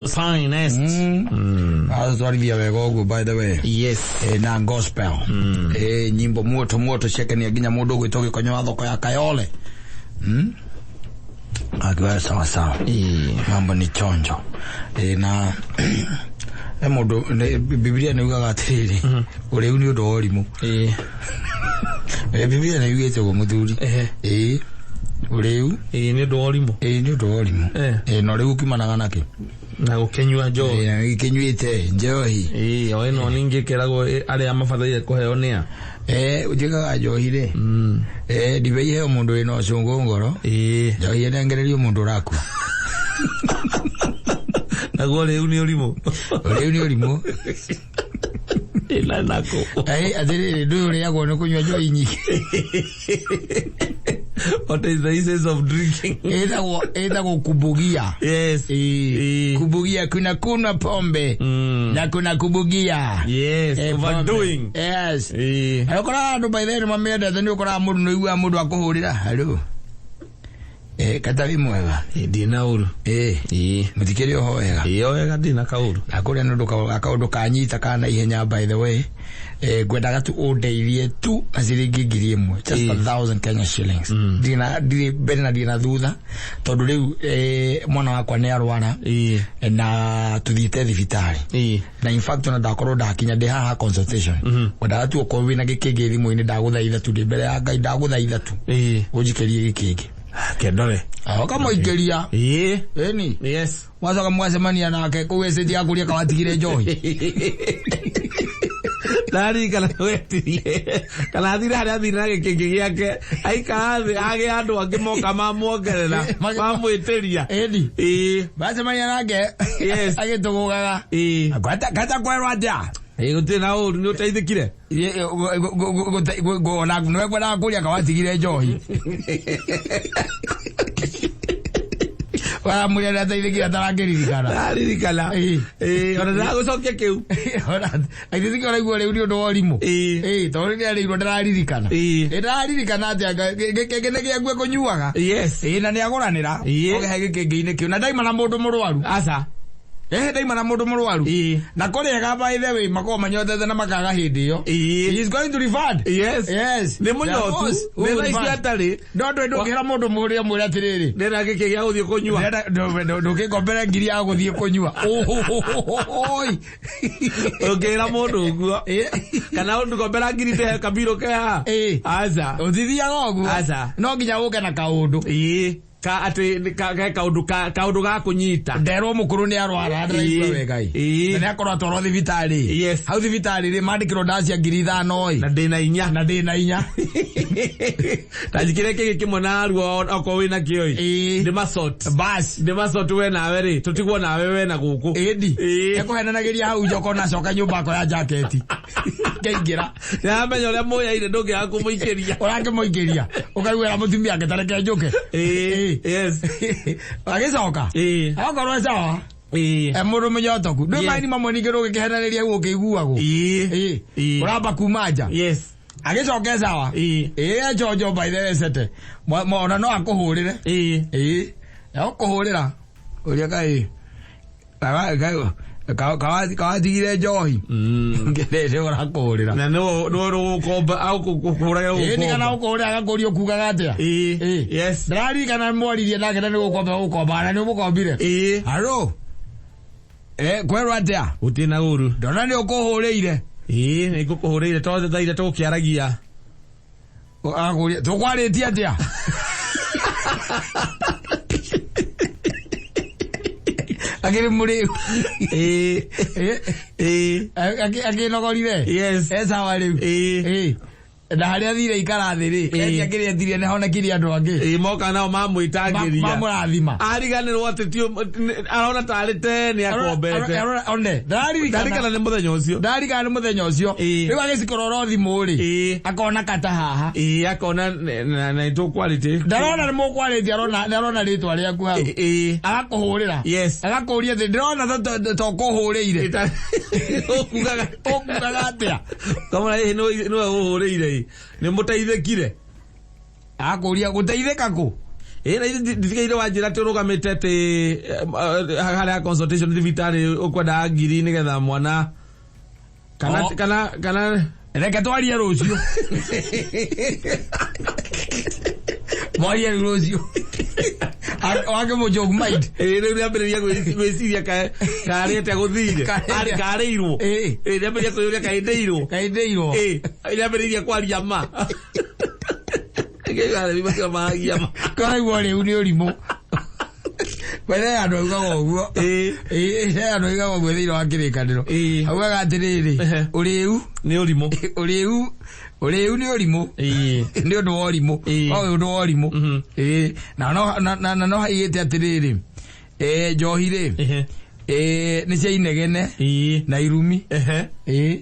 Finest. Atwarithia wega ũguo, by the way. Yes. Na gospel. Nyimbo moto moto ciakenia nginya mũndũ ũgwĩtwo Gĩkonyo wa thoko ya Kayole. Akiwa sawa sawa. Mambo ni chonjo. Na mũndũ Biblia nĩ ugaga atĩrĩrĩ, ũrĩu nĩ ũndũ wa ũrimũ. Biblia nĩ yugĩte ũguo, mũthuri. Ũrĩu. Nĩ ũndũ wa ũrimũ. Nĩ ũndũ wa ũrimũ. Na ũrĩu ũkiumanaga nakĩ? Na gũkĩnyua njohi. Gĩkĩnyuĩte njohi. O ĩno ningĩ kĩragwo arĩa mabataire kũheo nĩa. Njĩkaga njohi rĩ, ndibei heo mũndũ wĩna ũcũngũ ngoro. Njohi ĩnengererio mũndũ ũrakua. Naguo rĩu nĩ ũrimũ. Ũrĩu nĩ ũrimũ. Ĩna nako. Atĩrĩrĩ, ndũĩ ũrĩagwo nĩ kũnyua njohi nyingĩ. What is the essence of drinking? Ĩtagwo kubugia. Kubugia, kuna kunwa pombe na kuna kubugia. Overdoing. Pombe. Yes. Na ũkoraga andũ by the way nĩ mamĩendete, nĩ ũkoraga mũndũ nĩ ũiguaga mũndũ akũhũrĩra, "Hello. Kata wĩ mwega?" Ndina ũru. Mũtikĩrĩ oho wega? O wega, ndina kaũru. Na kũrĩa nĩ ũndũ kaũndũ kanyita ka na ihenya, by the way. Ngwendaga tu ũndeithie tu na ciringi 1,000, just 1,000 Kenya shillings. Ndirĩ na, ndirĩ mbere na ndirĩ na thutha, tondũ rĩu mwana wakwa nĩ arwara na tuthiĩte thibitarĩ. Na in fact ona ndakorwo ndakinya, ndĩ haha consultation. Ngwendaga tu okorwo wĩna gĩkĩngĩ thimũ-inĩ, ndagũthaitha tu, ndĩ mbere ya Ngai, ndagũthaitha tu ũnjikĩrie gĩkĩngĩ. Kendore. Ũkamũikĩria. Ĩni. Wacoka mwacemania nake kũu estate ya kũrĩa kawatigire njohi. Ndarikana wetirie kana athire harĩa athire na gĩkĩngĩ gĩake, aikara thĩ agĩ andũ angĩ moka mamuongerera, mamwĩtĩria. Ĩni. Bacemania nake agĩtũgũgaga. Kata kwerwo atĩa? Gũtirĩ na ũru, nĩ ũteithĩkire. Ona nĩwe kwendaga kũrĩa kawatigire njohi. Waramwĩra nĩateithĩkire atarakĩririkana. Ndaririkana. Ona ndĩragũcokia kĩu. Aithĩthĩki ũraigua rĩu nĩ ũndũ wa ũrimũ. Tondũ rĩrĩa arĩirwo ndararirikana. Ndararirikana atĩa gĩkĩngĩ nĩ gĩakue kũnyuaga. Na nĩ agũranĩra. Ũkĩhe gĩkĩngĩ-inĩ kĩu. Na ndaima na mũndũ mũrwaru. Aca. Ndaima na mũndũ mũrwaru. Na kũrĩega, by the way, makoragwo manyotete na makaga hĩndĩ ĩyo. He is going to refund. Yes. Yes. Nĩ mũnyotu. Nĩ thaa ici atarĩ. No ndũĩ ndũngĩra mũndũ mũrĩa mwĩre atĩrĩrĩ, Ndĩna gĩkĩ gĩa gũthiĩ kũnyua. Ndũngĩngombere ngiri ya gũthiĩ kũnyua. Oi. Ũngĩra mũndũ ũguo kana ũngombera ngiri ndĩhe kabirũ ke haha? Aca. Ũtithiaga ũguo. Aca. No nginya ũke na kaũndũ. Ka atĩ ke kaũndũ kaũndũ ga kũnyita. Nderwo mũkũrũ nĩ arwara, ndĩraigua wega ĩ. Na nĩ akorwo atwarwo thibitarĩ. Hau thibitarĩ rĩ, mandĩkĩrwo ndawa cia 5,000 ĩ. Na ndĩna 4. Na ndĩna 4. Ta njikĩre kĩgĩ kĩmwe na ruo okorwo wĩna kĩo ĩ. Ndĩ masort. Bas. Ndĩ masort, we nawe rĩ, tũtigwo nawe we na gũkũ. Ĩndi. Ekũhenanagĩria hau njoko na acoka nyũmba akoya jaketi. Ngeingĩra. Nĩamenya ũrĩa mũyaire, ndũngĩaga kũmũikĩria. Ũrakĩmũikĩria. Ũkaiguĩra mũtumia ake tareke njũke. Agĩcoka. Okorwo sawa. Mũndũ mũnyotoku. Ndũĩ maini mamwe ningĩ ndũngĩkĩhenanĩria hau ũkĩiguagwo. Ũramba kuma nja. Agĩcoke sawa. Njonjo, by the way, cete. Ona no akũhũrĩre. Egũkũhũrĩra. Ũria kaĩ kawatigire njohi. Nĩ ũrakũhũrĩra. Na nĩwe ũgũkomba agũkũhũraga. Nĩ kana gũkũhũrĩra agakũria ũkugaga atĩa. Ndĩraririkana mwaririe nake na nĩ gũkomba gũkomba na nĩ ũmũkombire. Haro. Kwerwo atĩa? Gũtirĩ na ũru. Ndona nĩ ũkũhũrĩire. Nĩ ngũkũhũrĩire tondũ thaa iria tũgũkĩaragia. Agakũria tũkwarĩtie atĩa? Akĩrĩ mũrĩu. Akĩnogorire. Sawa rĩu. Na harĩa athire ikara thĩ rĩ, etia kĩrĩa etirie, nĩ honekirie andũ angĩ. Moka nao mamwĩtangĩria. Mamũrathima. Ariganĩrwo atĩ ti arona tarĩ te nĩ akombete. One ndararirikana. Ndarikana nĩ mũthenya ũcio. Ndarikana nĩ mũthenya ũcio. Rĩu agĩcikorora thimũ rĩ, akona kata haha. Akona na nĩtũkwarĩtie. Ndarona nĩ mũkwarĩtie, arona arona rĩtwa rĩaku hau. Agakũhũrĩra. Agakũria atĩ ndĩrona ta ũkũhũrĩire. Ũkugaga. Ũkugaga atĩa? Kamũra ĩhĩ nĩwe ũhũrĩire ĩ. Nĩ mũteithĩkire. Agakũria gũteithĩka kũ? Ĩ na nditigaire wanjĩra atĩ ũrũgamĩte atĩ harĩa consultation thibitarĩ ũkwendaga ngiri nĩgetha mwana kana Oh. kana Reke twarie rũciũ. Mwarie rĩu rũciũ. Wake mũjoke mind. Ĩ rĩu nĩambĩrĩria gwĩciria karĩ atĩa gũthire. Karĩ atĩa? Karĩirwo. Ĩ. Ĩ nĩambĩrĩria kwĩyũria kaĩndĩirwo. Kaĩndĩirwo. Ĩ nĩambĩrĩirie kwaria ma. Ngĩgarĩ macio maragia ma. Koraigua rĩu nĩ ũrimũ. Mbere ya andũ augaga ũguo. Ĩ. Ĩ he andũ augaga ũguo thĩinĩ wa kĩrĩkanĩro. Ĩ. Augaga atĩrĩrĩ, Ehe. ũrĩu, Nĩ ũrimũ. ũrĩu, ũrĩu nĩ ũrimũ. Ĩ. Nĩ ũndũ wa ũrimũ. Ĩ. No ũndũ wa ũrimũ. Mhm. Ĩ. Na no na na no haigĩte atĩrĩrĩ, ĩ njohi rĩ, Ehe. ĩ nĩ cia inegene Ĩ. na irumi. Ehe. Ĩ.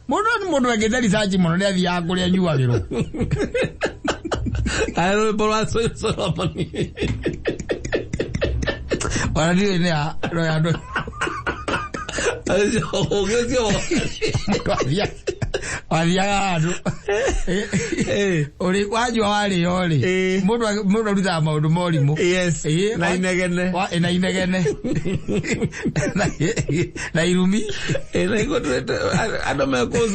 Mũndũ nĩ mũndũ ekĩte research mũno nĩ athiaga kũrĩa anyuagĩrwo. Arĩ rwĩmbo rwa Solomoni. Ona ndiũĩ nĩ a no ya andũ Ũgĩ ũcio mũndũ athiaga handũ. Ĩ. Ũrĩ wanyua warĩo rĩ, Ĩ. mũndũ arutaga maũndũ ma ũrimũ. Yes. Ĩ, Na inegene. Na inegene. Na irumi. Ĩ, na iko andũ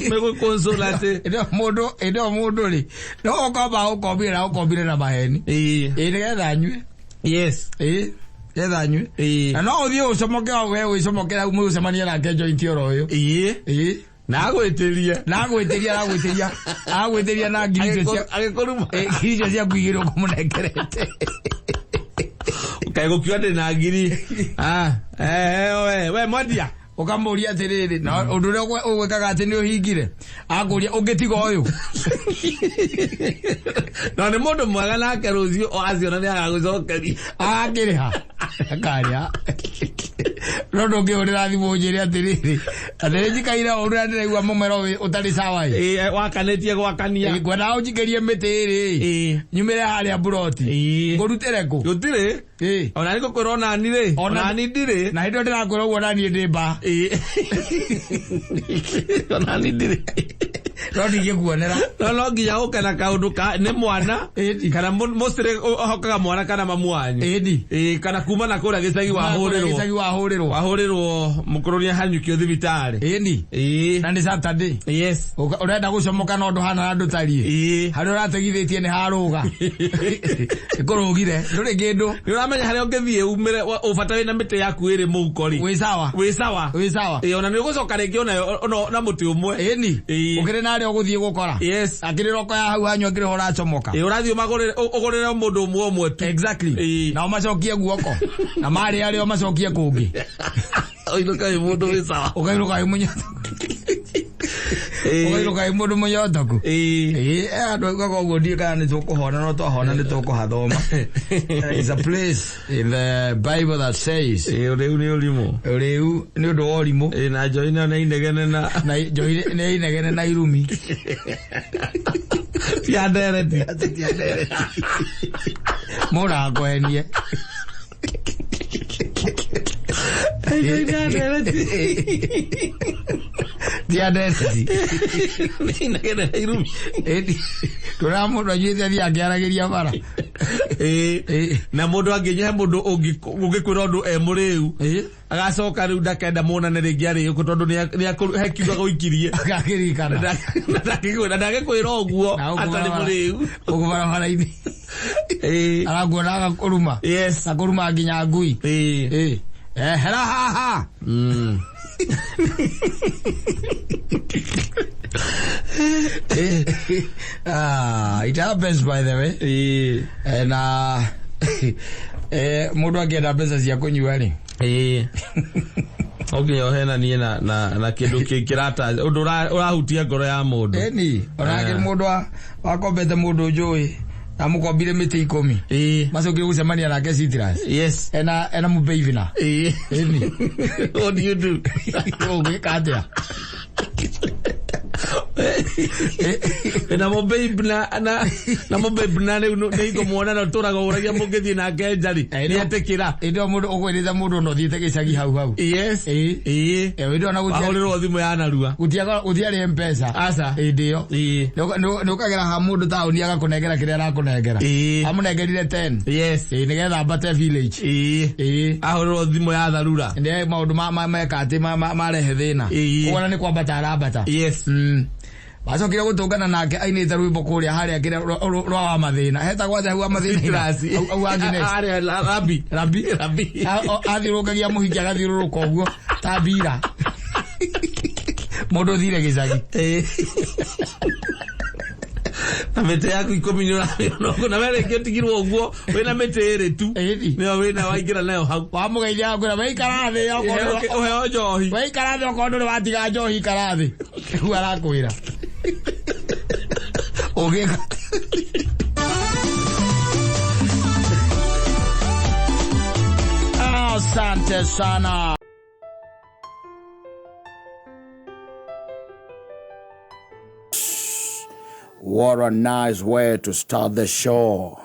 megũkũnsũla atĩ. Ĩndĩ mũndũ ĩndĩ mũndũ rĩ, no ũkomba ũkombire na ũkombire na maheni. Ĩ. Ĩ nĩgetha anyue. Yes. Ĩ nĩgetha anyue. Ĩ. Na no ũthiĩ ũcomoke we wĩcomokere hau mũcemanie nake joint oro ũyũ. Ĩ. Ĩ. Na agwĩtĩrie. Na agwĩtĩria agwĩtĩria agwĩtĩria na ngiri icio cia Agĩkũruma. ĩ, ngiri icio ciaku igĩrĩ ũkũmũnengerete. Kaĩ gũkiua ndĩ na ngiri. Ah, we, we mwendia. Ũkamũria atĩrĩrĩ, na ũndũ ũrĩa ũgwĩkaga atĩ nĩ ũhingire. Akũria ũngĩtiga ũyũ. No nĩ mũndũ mwega nake rũciũ o aciona nĩ agagũcokeria. Agakĩrĩha. Akarĩha. No ndũngĩhũrĩra thimũ ũnjĩre atĩrĩrĩ, atĩ nĩ njikaire ũru na ndĩraigua mũmero ũtarĩ sawa ĩ. Ĩ, wakanĩtie gwakania. Ĩ, ngwendaga ũnjikĩrie mĩtĩ ĩrĩ. Ĩ. Nyumĩre harĩa mburoti. Ĩ. Ngũrutĩre kũ? Gũtirĩ. Ĩ. Ona nĩ ngũkwĩra onani rĩ. Onani ndirĩ. Na hĩndĩ ĩyo ndĩrakwĩra ũguo naniĩ ndĩ mba. Ĩ. Onani ndirĩ. No ndingĩkuonera. No no nginya ũke na kaũndũ ka nĩ mwana Ĩni. kana mostly ũhokaga mwana kana mamu wanyu. Ĩni. Ĩ, kana kuma na kũrĩa gĩcagi wahũrĩrwo. Gĩcagi wahũrĩrwo. Wahũrĩrwo mũkũrũ nĩ ahanyũkio thibitarĩ. Ĩni. Ĩ. Na nĩ Saturday. Yes. Ũrenda gũcomoka no ndũhana na ndũtariĩ. Ĩ. Harĩa ũrategithĩtie nĩ harũga. Ĩkũrũgire. Ndũrĩ kĩndũ. Nĩ ũramenya harĩa ũngĩthiĩ umĩre ũbata wĩna mĩtĩ yaku ĩrĩ mũhuko rĩ. Wĩ sawa. Wĩ sawa. Wĩ sawa. Ĩ, ona nĩ ũgũcoka rĩngĩ onayo na mũtĩ ũmwe. Ĩni. Ĩ. Ũkĩrĩ na harĩa ũgũthiĩ gũkora. Yes. Akĩrĩ roko ya hau hanyu akĩrĩ ho ũracomoka. Ĩ, ũrathiĩ ũmagũrĩre ũgũrĩre mũndũ ũmwe ũmwe tu. Exactly. Ĩ. Nao macokie guoko. Na marĩ arĩa macokie kũngĩ. Ũinũka wĩ mũndũ wĩ sawa. Ũkainũka wĩ mũnyotoku. Ĩ. Ũkainũka wĩ mũndũ mũnyotoku. Ĩ. Ĩ, andũ augaga ũguo ndiũĩ kana nĩ tũkũhona no twahona nĩ tũkũhathoma. There is a place in the Bible that says Ĩ, ũrĩu nĩ ũrimũ. ũrĩu nĩ ũndũ wa ũrimũ Ĩ, na njohi nayo nĩ inegene na na njohi nĩ inegene na irumi. cia ndereti. Mũndũ akwenie. Njohi nĩ ndereti. Tia ndereti. Nĩ inegene na irumi. Ĩni. Ndũra mũndũ anyuĩte athiĩ akĩaragĩria bara. Ĩ. Ĩ. Na mũndũ angĩnyua he mũndũ ũngĩkwĩra ũndũ e mũrĩu. Ĩ. Agacoka rĩu ndakenda muonane rĩngĩ arĩũkũ tondũ he kiugo agũikirie. Agakĩririkana. Na ndangĩkwĩra ũguo Na gũkũ atarĩ barabara- mũrĩu. Gũkũ barabara-inĩ. Ĩ. Arakuona agakũruma. Yes. Akũruma nginya ngui. Ĩ. Ĩ. Ehera haha. Mm. Ah, it happens by the way. Ĩ. Na mũndũ angĩenda mbeca cia kũnyua rĩ. Ĩ. No nginya ũhenanie na na na kĩndũ kĩrata ũndũ ũrahutia ngoro ya mũndũ. Ĩni, ona angĩ mũndũ wakombete mũndũ njũĩ na mũkombire mĩtĩ 10. Ĩ. Macokire gũcemania nake Citrus. Yes. Ena ena mũbeivina. Ĩ. Ĩni. What do you do? Ũgwĩka atĩa? Namo babe na namo babe na rĩu nĩ ikũmuona na tũraga ũragia mũngĩthiĩ nake njari nĩ etĩkĩra. Ĩndĩ mũndũ ũkwĩrĩte mũndũ ona ũthiĩte gĩcagi hau hau. Yes. Ĩĩ. Ĩĩ. Ĩndĩ ona gũtiarĩ Wahũrĩrwo thimũ ya narua. Gũtiarĩ Mpesa. Aca. Ĩndĩ ĩyo. Ĩĩ. Nĩ ũkagera ha mũndũ taũni agakũnengera kĩrĩa arakũnengera. Ĩĩ. Amũnengerire 10. Yes. Ĩĩ, nĩgetha ambate village. Ĩĩ. Ĩĩ. Ahũrĩrwo thimũ ya tharura. Nĩ maũndũ meka atĩ marehe thĩna. Ĩĩ. Ũgona nĩ kwambata arambata. Yes. Wacokire gũtũngana nake ainĩte rwĩmbo kũrĩa harĩa kĩrĩa rwa wa mathĩna hetagwo atĩa hau wa mathĩna? Citrus. Hau Agnes. Arĩa Rabi. Rabi. Rabi. Athiũrũrũkagia mũhiki agathiũrũrũka ũguo ta mbira mũndũ ũthire gĩcagi. Ĩĩ. Na mĩtĩ yaku 10 nĩ ũramĩona ũguo na we rĩngĩ ũtigirwo ũguo wĩna mĩtĩ ĩrĩ tu. Ĩĩ. Nĩyo wĩna waingĩra nayo hau. Wamũgeithia akwĩra weikara thĩ okorwo Ũheo njohi. weikara thĩ okorwo ndũrĩ watiga njohi ikara thĩ rĩu arakwĩra ũgĩka. Asante sana. What a nice way to start the show.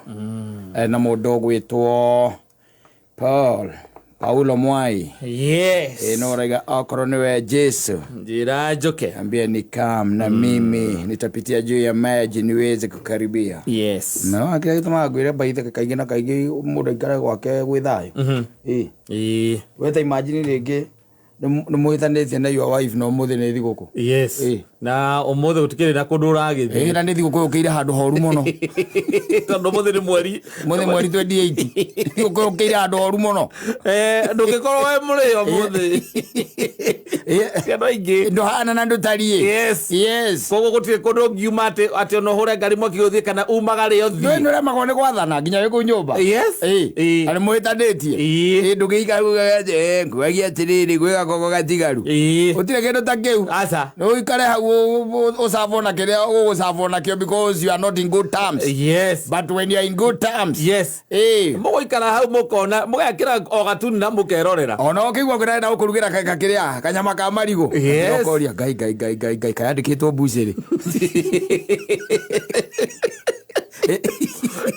Na mũndũ ũgwĩtwo Paul Paulo Mwai. Yes. No raiga okorwo nĩwe Jesu Njĩra njoke. ambia ni kam na mimi nitapitia juu ya maji niweze kukaribia. Yes. No kĩrĩa gĩtũmaga ngwĩre mbaithe kaingĩ na kaingĩ mũndũ aikare gwake gwĩ thayũ. Ĩĩ. Ĩĩ. We ta imagine rĩngĩ nĩ mũhĩtanĩtie na your wife na ũmũthĩ nĩ thigũkũ. Yes. Ĩĩ. Na ũmũthĩ gũtikĩrĩ na kũndũ ũragĩthiĩ. Ĩĩ, na nĩ thigũkũ yũkĩire handũ horu mũno. Tondũ ũmũthĩ nĩ mweri. Mũthĩ mweri 28. Thigũkũ yũkĩire handũ horu mũno. Ndũngĩkorwo wĩ mũrĩo ũmũthĩ. Ĩĩ. Ti andũ aingĩ. Ndũhana na ndũtariĩ. Yes. Yes. Koguo gũtirĩ kũndũ ũngiuma atĩ ona ũhũre ngari mwaki ũthiĩ kana umagare Ndũĩ ũthiĩ. nĩ ũremagwo nĩ gwathana nginya wĩ kũu nyũmba. Yes. Ĩĩ. Ĩĩ. Na nĩ mũhĩtanĩtie. Ĩĩ. Ĩĩ, ndũngĩikara uge, nguagia atĩrĩrĩ gwĩ gakoko gatigaru. Ĩĩ. Gũtirĩ kĩndũ ta kĩu. Aca. Nĩ ũikare hau ũcabwo na kĩrĩa ũgũcabwo nakĩo because you are not in good terms. Yes. But when you are in good terms. Yes. Ĩĩ. Mũgũikara hau mũkona mũgekĩra o gatuni na mũkerorera. Ona ũkĩigua kwĩra na ũkũrugĩra kakĩrĩa kanyama ka marigũ. Yes. Ũkoria ngai ngai ngai ngai ngai kayandĩkĩtwo mbucĩrĩ.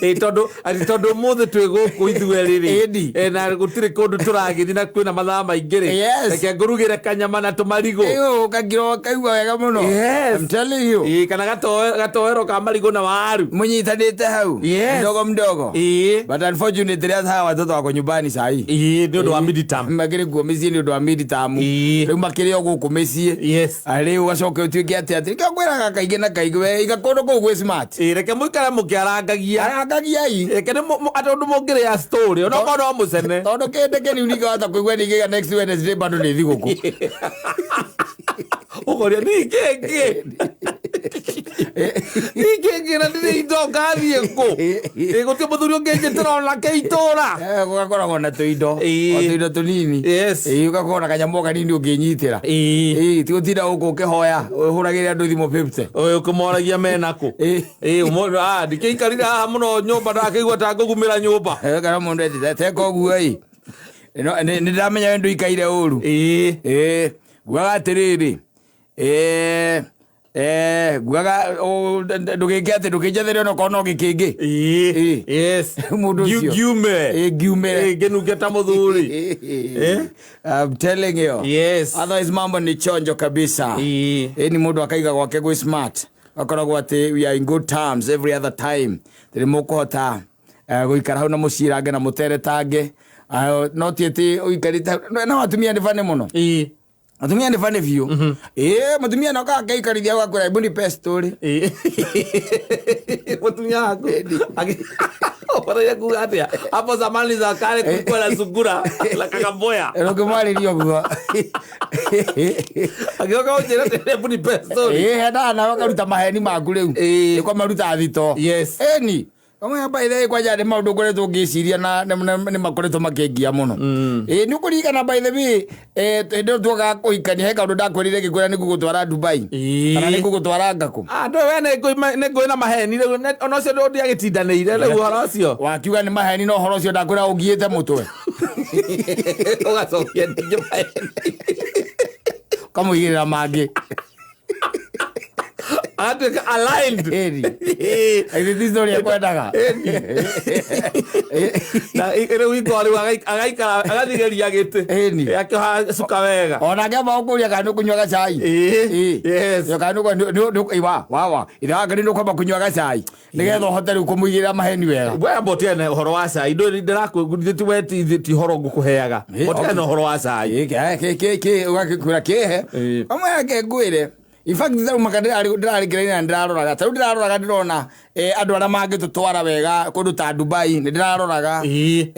Ĩĩ, tondũ atĩ tondũ ũmũthĩ twĩ gũkũ ithuerĩ rĩ. Ĩni. Na gũtirĩ kũndũ tũragĩthiĩ na kwĩna mathaa maingĩ rĩ. Yes. Reke ngũrugĩre kanyama na tũmarigũ. Ĩĩ, ũkakira ũkaigua wega mũno. Yes. I'm telling you. Ĩĩ, kana gatoero ka marigũ na waru. Mũnyitanĩte hau. Yes. Mdogo mdogo. Ĩĩ. But unfortunately hata hawa watoto wako nyumbani saa hii. Ĩĩ, nĩ ũndũ wa midterm. Makĩrĩ kuo mĩciĩ nĩ ũndũ wa midterm. Ĩĩ. Rĩu makĩrĩ o gũkũ mĩciĩ. Yes. Rĩu ũgacoka ũtuĩke atĩ atĩ nĩkĩo ngwĩraga kaingĩ na kaingĩ we iga kũndũ kũu gwĩ smart. Ĩĩ, reke mũikare mũkĩarangagia. Arangagiai. Reke nĩ atĩ ũndũ mũngĩrĩa story onokorwo no mũcene. Tondũ kĩndũ kĩu ningĩhota kũigua ningĩga next Wednesday bado nĩ thigũkũ. Ũkoria ningĩngĩ. Ningĩngĩ na ndirĩ indo ngathiĩ kũ. Ĩĩ, gũtirĩ mũthuri ũngĩnjĩtĩra onake itũra. Gũgakoragwo na tũindo. Ĩĩ. O tũindo tũnini. Yes. Ĩĩ, ũgakorwo na kanyamũ kanini ũngĩnyitĩra. Ĩĩ. Ĩĩ, ti gũtinda gũkũ ũkĩhoya ũhũragĩre andũ thimũ 50. Ũyũ ũkĩmoragia mena kũ. Ĩĩ. Ĩĩ, ndikĩikarire haha mũno nyũmba ndakĩigua ta ngũgumĩra nyũmba. Kana mũndũ etĩte teka ũguo ĩ. Nĩ ndĩramenya we ndũikaire ũru. Ĩĩ. Ĩĩ, ngugaga atĩrĩrĩ. Ĩĩ, ngugaga ndũgĩke atĩ ndũkĩnjethere onokorwo no gĩkĩngĩ. Ĩĩ. Ĩĩ. Yes. Mũndũ ũcio. Ngiume. Ĩĩ, ngiumĩre. Ĩĩ, ngĩnunge ta mũthuri. I'm telling you. Yes. Otherwise mambo ni chonjo kabisa. Ĩĩ. Ĩĩ, ni mũndũ akaiga gwake gwĩ smart. Akoragwo atĩ we are in good terms every other time. Rĩrĩ mũkũhota gũikara hau na mũcirange na mũteretange. No ti atĩ ũikarĩte hau. No atumia nĩ bane mũno. Ĩĩ. Atumia nĩ bane biũ. Ĩĩ, mũtumia no akaikarithia hau akwĩra hebu nipe story. Ĩĩ. Mũtumia waku. Ũraria kuga atĩa? Hapo zamani za kale kulikuwa na sungura na kakamboya. Ũngĩmwarĩria ũguo. Agĩũka gũnjĩra atĩ hebu nipe story. Ĩĩ, hendaga nawe ũkaruta maheni maku rĩu. Ĩĩ. Nĩ kwa maruta thito. Yes. Ĩni. Kamwe by the way kwanja nĩ maũndũ ngoretwo ngĩciria na nĩ makoretwo makĩngia mũno. Ĩĩ, nĩ ũkũririkana by the way, hĩndĩ ĩyo tuokaga kũhikania he kaũndũ ndakwĩrire ngĩkwĩra nĩ ngũgũtwara Dubai. Ĩĩ. Kana nĩ ngũgũtwara Ngakũ. Ndũĩ we nĩ ngũĩ na maheni rĩu, ona ũcio ndĩagĩtindanĩire rĩu ũhoro ũcio. Wakiuga nĩ maheni no ũhoro ũcio ndakwĩra ũngiĩte mũtwe. Ũgacokia ningĩ maheni. Ũkamũigĩrĩra mangĩ. Agatuĩka aligned. Ĩni. Ithe ti story ekwendaga. Na rĩu iko rĩu agaikara agathigeria gĩtĩ. Ĩni. Akĩoha cuka wega. Ona ngĩamba gũkũria kana nĩ ũkũnyua gacai. Ĩĩ. Yes. Yo kana nĩ wa wawa ithe wa nĩ ũkwamba kũnyua gacai nĩgetha ũhote rĩu kũmũigĩrĩra maheni wega. We mbotiane ũhoro wa cai ndå ndĩrakwĩ ti horo ngũkũheaga. Ĩ, Mbotiane okay. ũhoro wa cai. Kĩ ũgakĩkwĩra kĩhe Ĩĩ. amwe yake ngwĩre. In fact tarĩu maka ndĩrarĩkĩrĩria na ndĩraroraga, tarĩu ndĩraroraga ndĩrona andũ arĩa mangĩtũtwara wega kũndũ ta Dubai nĩ ndĩraroraga. Ĩĩ.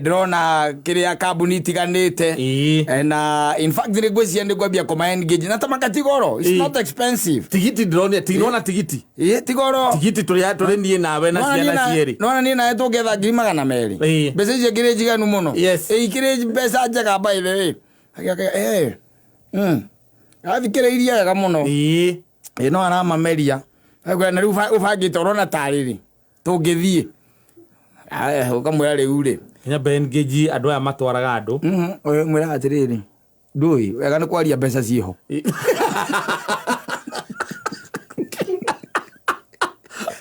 Ndĩrona kĩrĩa kambuni itiganĩte. Ĩĩ. Na in fact nĩ ngwĩciria nĩ ngwambia kũma engage na tamaka ti goro, it's Ĩĩ. not expensive. Tigiti ndĩronia tinona tigiti. Ĩĩ, ti goro. Tigiti tũrĩ tũrĩ niĩ nawe na ciana cierĩ. Nona niĩ nawe tũngetha 200,000. Ĩĩ. Mbeca icio ikĩrĩ njiganu mũno. Yes. Ĩĩ, ikĩrĩ mbeca njega by the way. Agĩaka athikĩrĩirie wega mũno. Ĩĩ. Ĩĩ, no aramameria. Agĩkwĩra, na rĩu ũbangĩte ũrona tarĩrĩ tũngĩthiĩ. Aya, ũkamwĩra rĩu rĩ. Nyambe engage andũ aya matwaraga andũ. Mwĩraga atĩrĩrĩ, ndũĩ wega nĩ kwaria mbeca ciĩho.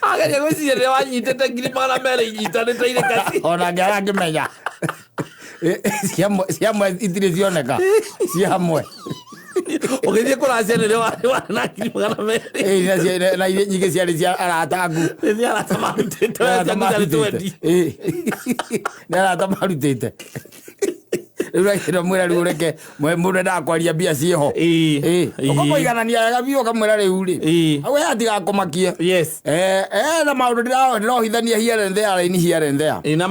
Ageria gwĩciria rĩrĩa wanyitĩte 200,000 inyitanĩte irĩ kaci. Ona angĩ arangĩmenya. Ciamwe itirĩ cioneka ciamwe. Ũgĩthiĩ kũracia nĩrĩo warĩ warĩ na 200,000. Ĩĩ, na iria nyingĩ ciarĩ cia arata aku. Nĩ arata marutĩte. Nĩ arata Ciaku ciarĩ marutĩte. twendi. Ĩĩ. Nĩ arata marutĩte rĩu rakĩra mwĩra rĩu ũreke mũndũ endaga kwaria mbia ciĩho. Ĩĩ. Ĩĩ. Ũkamũiganania wega biũ ũkamwĩra rĩu rĩ Ĩĩ. hau we atigakũmakie. Yes. Na maũndũ ndĩrohithania here and there, in here and there. Ĩĩ, na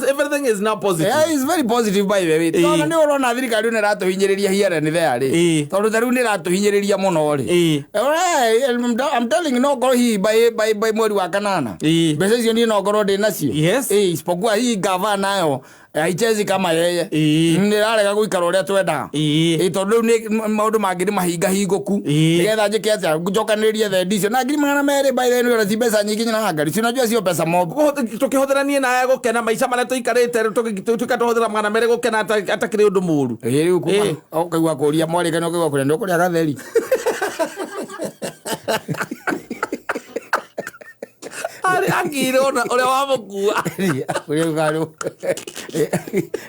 everything is now positive. Yeah, it's very positive by the way. Ĩĩ. Tondũ nĩ ũrona thirikari nĩ ĩratũhinyĩrĩria here and there rĩ. Ĩĩ. Tondũ ta rĩu nĩ ĩratũhinyĩrĩria mũno rĩ. Ĩĩ. I'm telling you, no ngorwo hihi by mweri wa kanana. Ĩĩ. Mbeca icio niĩ no ngorwo ndĩ nacio. Yes. Ĩĩ, isipokuwa hii gava nayo haichezi kama yeye. Ĩĩ. Nĩ ĩrarega gũikara ũrĩa twendaga. Ĩĩ. Ĩĩ, tondũ rĩu nĩ maũndũ mangĩ nĩ mahingahingũku. Ĩĩ. Nĩgetha njĩke atĩa njokanĩrĩrie thendi icio na 200,000 by the way ona ti mbeca nyingĩ nyina ngari. Si unajua sio pesa mob. Tũkĩhũthĩra niĩ nawe gũkena maica marĩa tũikarĩte tuĩka tũhũthĩra 200 gũkena atakĩrĩ ũndũ mũru. Ĩĩ, rĩu kuma Ĩĩ. ũkaigua kũria mwarĩ kana ũkaigua kũria nĩ ũkũrĩa gatheri. Arĩ akire ona ũrĩa wamũkua. Ũrĩa ũkarũ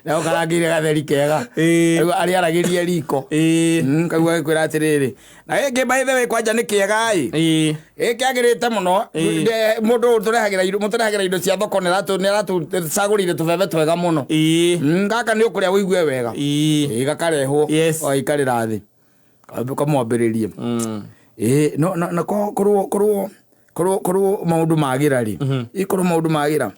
na ũkarangĩire gatheri kega. Ĩĩ. Rĩu arĩaragĩrie riko. Ĩĩ. Kaigua gĩkwĩra atĩrĩrĩ na gĩkĩ by the way kwanja nĩ kĩega ĩ. Ĩĩ. Ĩ kĩagĩrĩte mũno. Ĩĩ. Mũndũ ũyũ tũrehagĩra indo mũtũrehagĩra indo cia thoko nĩ aratũcagũrĩire tũbebe twega mũno. Ĩĩ. Gaka nĩ ũkũrĩa ũigue wega. Ĩĩ. Ĩ gakarehwo. Yes. Ũgaikarĩra thĩ. Ũkamwambĩrĩrie. Ĩ no na korwo korwo korwo korwo maũndũ magĩra rĩ. Ĩ korwo maũndũ magĩra.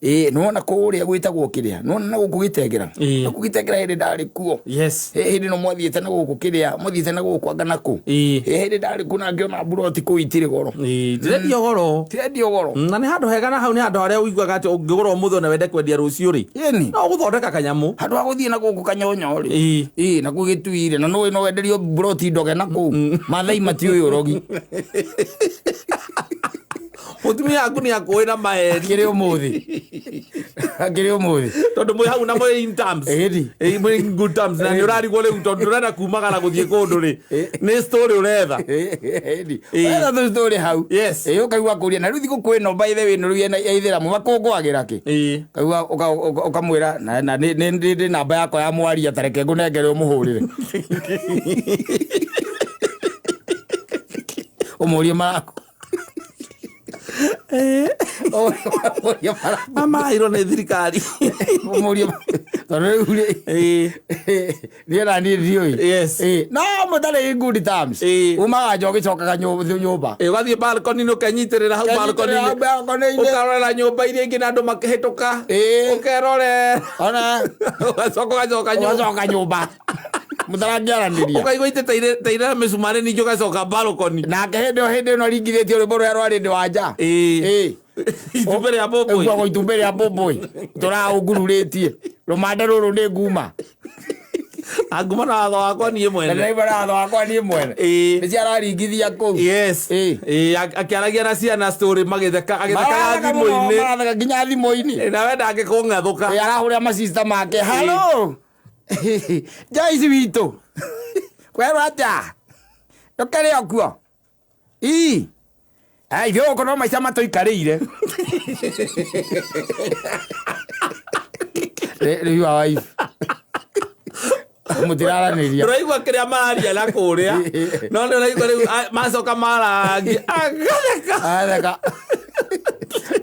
Ĩ nĩwona kũrĩa gwĩtagwo kĩrĩa. Nĩwona na gũkũ gĩtengera. Ĩĩ. Na gũkũ gĩtengera hĩndĩ ndarĩ kuo. Yes. Ĩ hĩndĩ no mwathiĩte na gũkũ kĩrĩa mwathiĩte na gũkũ anga na kũ. Ĩĩ. Ĩ hĩndĩ ndarĩ kuo na ngĩona mburoti kũu itirĩ goro. Ĩĩ. Ndirendio goro. Tirendio goro. Na nĩ handũ hega na hau nĩ handũ harĩa ũiguaga atĩ ũngĩgũra ũmũthĩ ona wende kwendia rũciũ rĩ. Ĩni. No ũgũthondeka kanyamũ. Handũ ha gũthiĩ na gũkũ kanyonyo rĩ. Ĩĩ. Ĩĩ na kũu gĩtuire na nũĩ no wenderio mburoti ndoge na kũu. Mathai matiũĩ ũrogi. Mũtumia waku nĩ akũĩ na maheni. Akĩrĩ ũmũthĩ. Akĩrĩ ũmũthĩ. Tondũ mwĩ hau na mwĩ in terms. Ĩni. Ĩĩ, mwĩ in good terms na nĩ ũrarigwo rĩu tondũ ndũrenda kumagara gũthiĩ kũndũ rĩ. Nĩ story ũretha. Ĩni. Ĩĩ. Wetha tũ story hau. Yes. Ĩĩ ũkaigua kũria na rĩu thigũkũ ĩno by the way nĩ rĩu ya ithĩramu makũngũagĩra kĩ. Ĩĩ. Kaigua ũkamwĩra na nĩ namba yakwa ya mwaria ta reke ngũnengere ũmũhũrĩre. Ũmũrie maraku. Ũmũrie maraku. Mamairwo nĩ thirikari. Ũmũrie tondũ rĩu rĩ Ĩĩ. niĩ na niĩ ndiũĩ. Yes. Ĩĩ, no mũtarĩ in good terms. Ĩĩ. Umaga nja ũgĩcokaga nyũmba. Ĩĩ, ũgathiĩ balcony-inĩ ũkenyitĩrĩra hau Ũkenyitĩrĩra hau balcony-inĩ. balcony-inĩ. Ũkarorera nyũmba iria ingĩ na andũ makĩhĩtũka. Ĩĩ. Ũkerorera. Ona Ũgacoka ũgacoka nyũmba. ũgacoka nyũmba. Mũtarangĩaranĩria. Ũkaigua itĩ ta ire mĩcumarĩ ningĩ ũgacoka balcony. Nake hĩndĩ ĩyo hĩndĩ ĩno ringithĩtie rwĩmbo rũrĩa rwarĩ ndĩ wa nja. Ĩĩ. Ĩĩ. Itumbĩ rĩa mbũmbũĩ. Ĩkuagwo itumbĩ rĩa mbũmbũĩ. Tũraũngururĩtie. Rũmande rũrũ nĩ nguma. Anguma na watho wakwa niĩ Na mwene. ndĩraigua na watho wakwa niĩ mwene. Ĩĩ. Nĩcio araringithia kũu. Yes. Ĩĩ. Ĩĩ, akĩaragia na ciana story magĩtheka agĩthekaga Maratheka mũno, thimũ-inĩ. maratheka nginya thimũ-inĩ. Ĩĩ, nawe ndangĩkũng'athũka. Ĩĩ, arahũrĩra macista make. Halo. Joyce witũ. Kwerwo atĩa? Ndũkĩrĩ o kuo? Ii. Ai, ithuĩ gũkũ no maica matũikarĩire. Rĩu your wife. Mũtiraranĩria. Ndũraigua kĩrĩa mararia na kũrĩa, no nĩ ũraigua rĩu macoka marangi agatheka. Atheka.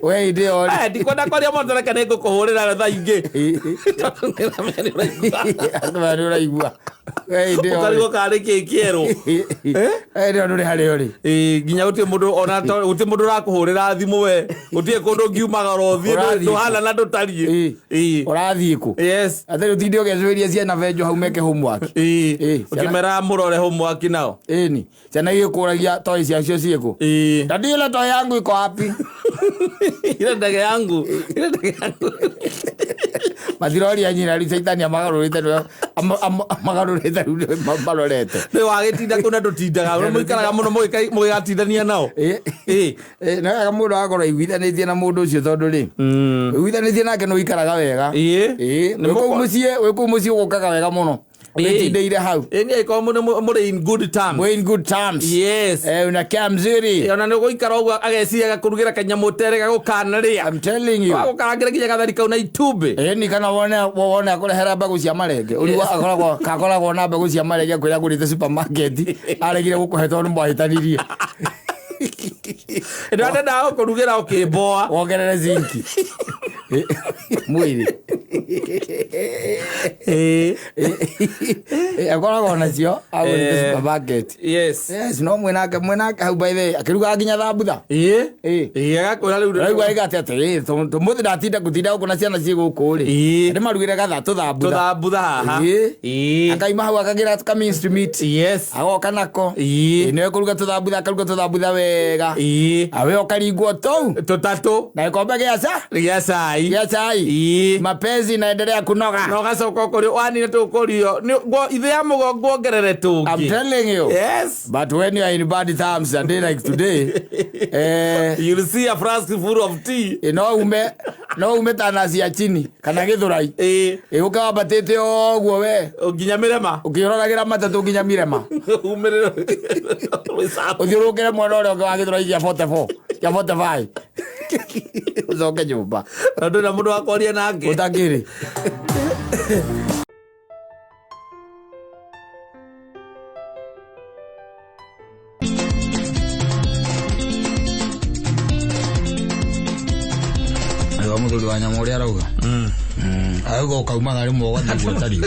We hĩndĩ ĩyo rĩ. Aya, ndikwenda kwaria mũno reke nĩ ngũkũhũrĩra thaa ingĩ. Tondũ nĩramenya nĩ ũraigua. Akĩmenya nĩ ũraigua. We hĩndĩ ĩyo rĩ. Ũkarigwo kana nĩ kĩĩ kĩerũ. Eh? Hĩndĩ ĩyo ndũrĩ harĩa ũrĩ. Ĩĩ, nginya gũtirĩ mũndũ ona gũtirĩ mũndũ ũrakũhũrĩra thimũ we, gũtirĩ kũndũ ũngiumagara ũthiĩ. Ũrathiĩ kũ? Ndũhana na ndũtariĩ. Ĩĩ. Ĩĩ. Ũrathiĩ kũ? Yes. Atĩ ũtinde ũgecũĩria ciana benjo hau meke homework. Ĩĩ. Ĩĩ, ciana- Ũkĩmera mũrore homework nao. Ĩni. Ciana igĩkũragia toy ciacio ciĩkũ. Ĩĩ. Daddy, ile toy yangu iko wapi? Ile ndege yangu, ile ndege yangu. Matiroria nyina rĩu caitani amagarũrĩte nĩwe amagarũrĩte rĩu nĩwe marorete. Nĩ wagĩtinda kũu na ndũtindaga, mũikaraga mũno mũgĩgatindania nao. Ĩ. Ĩĩ. Ĩ, nĩ wega mũndũ agakorwo aiguithanĩtie na mũndũ ũcio tondũ rĩ ũiguithanĩtie nake nĩ ũikaraga wega. Ĩĩ. Ĩ, Nĩ wĩ kũu mũciĩ, wĩ kũu mũciĩ ũgũkaga wega mũno. Ĩĩ. Wĩtindĩire hau. Ĩĩ, nĩ angĩkorwo mũrĩ in good terms. We're in good terms. Yes. Eh, unakaa mzuri. Ĩĩ, ona nĩ ũgũikara ũguo ageciria gakũrugĩra kanyamũ tere gagũkanarĩa. I'm telling you. Wagũkarangĩra nginya gatheri kau na itumbĩ. Ĩni kana wone akũrehera mbegũ cia marenge. Ũrigwo akoragwo kakoragwo na mbegũ cia marenge kwĩra agũrĩte supermarket aregire gũkũhe tondũ nĩmwahĩtanirie. Ĩndĩ ndendaga gũkũrugĩra ũkĩmboa. Wongerere zinki. Mwĩrĩ. Ĩĩ. Ĩ, akoragwo nacio agũrĩte Eh. supermarket. Yes. Yes, no mwĩnake hau by the way akĩrugaga nginya thambutha. Ĩĩ. Ĩĩ. Ĩĩ, agakwĩra rĩu. Ũraigua ĩga atĩ atĩrĩ tũmũthĩ ndatinda ngũtinda gũkũ na ciana ciĩ gũkũ rĩ. Ĩĩ. Ndĩmarugĩre gatha tũthambutha. Tũthambutha haha. Ĩĩ. Ĩĩ. Akaima hau akagĩra ka minced meat. Yes. Agoka nako. Ĩĩ. Ĩ, nĩwe kũruga tũthambutha akaruga tũthambutha wega. Ĩĩ. Awe ũkaringwo tou Tũtatũ. na gĩkombe gĩa ca Gĩa cai. gĩa cai. Ĩĩ. Mapenzi inaendelea kunoga. Na ũgacoka ũkorio wanina tũkũrio ithe ya mũgongo wongerere I'm tũngĩ. telling you. Yes. But when you are in bad terms a day like today, eh, You'll see a flask full of tea. no ume ta naci ya chini kana gĩthũrai. Ĩĩ. Ĩ, ũke wambatĩte ũguo we Nginya mĩrema. ũkĩũroragĩra matatũ nginya mirema. Umĩrĩre. Ũthiũrũrũkĩre mwena ũrĩa ũngĩ wa gĩthũrai gĩa 44 gĩa 45 ũcoke nyũmba. Na ndũrĩ na mũndũ wa kwaria nake. Ũtakĩrĩ. Wa mũthuri wa nyama ũrĩa arauga auga ũkaumaga rĩmwe ũgathiĩ gwĩtario.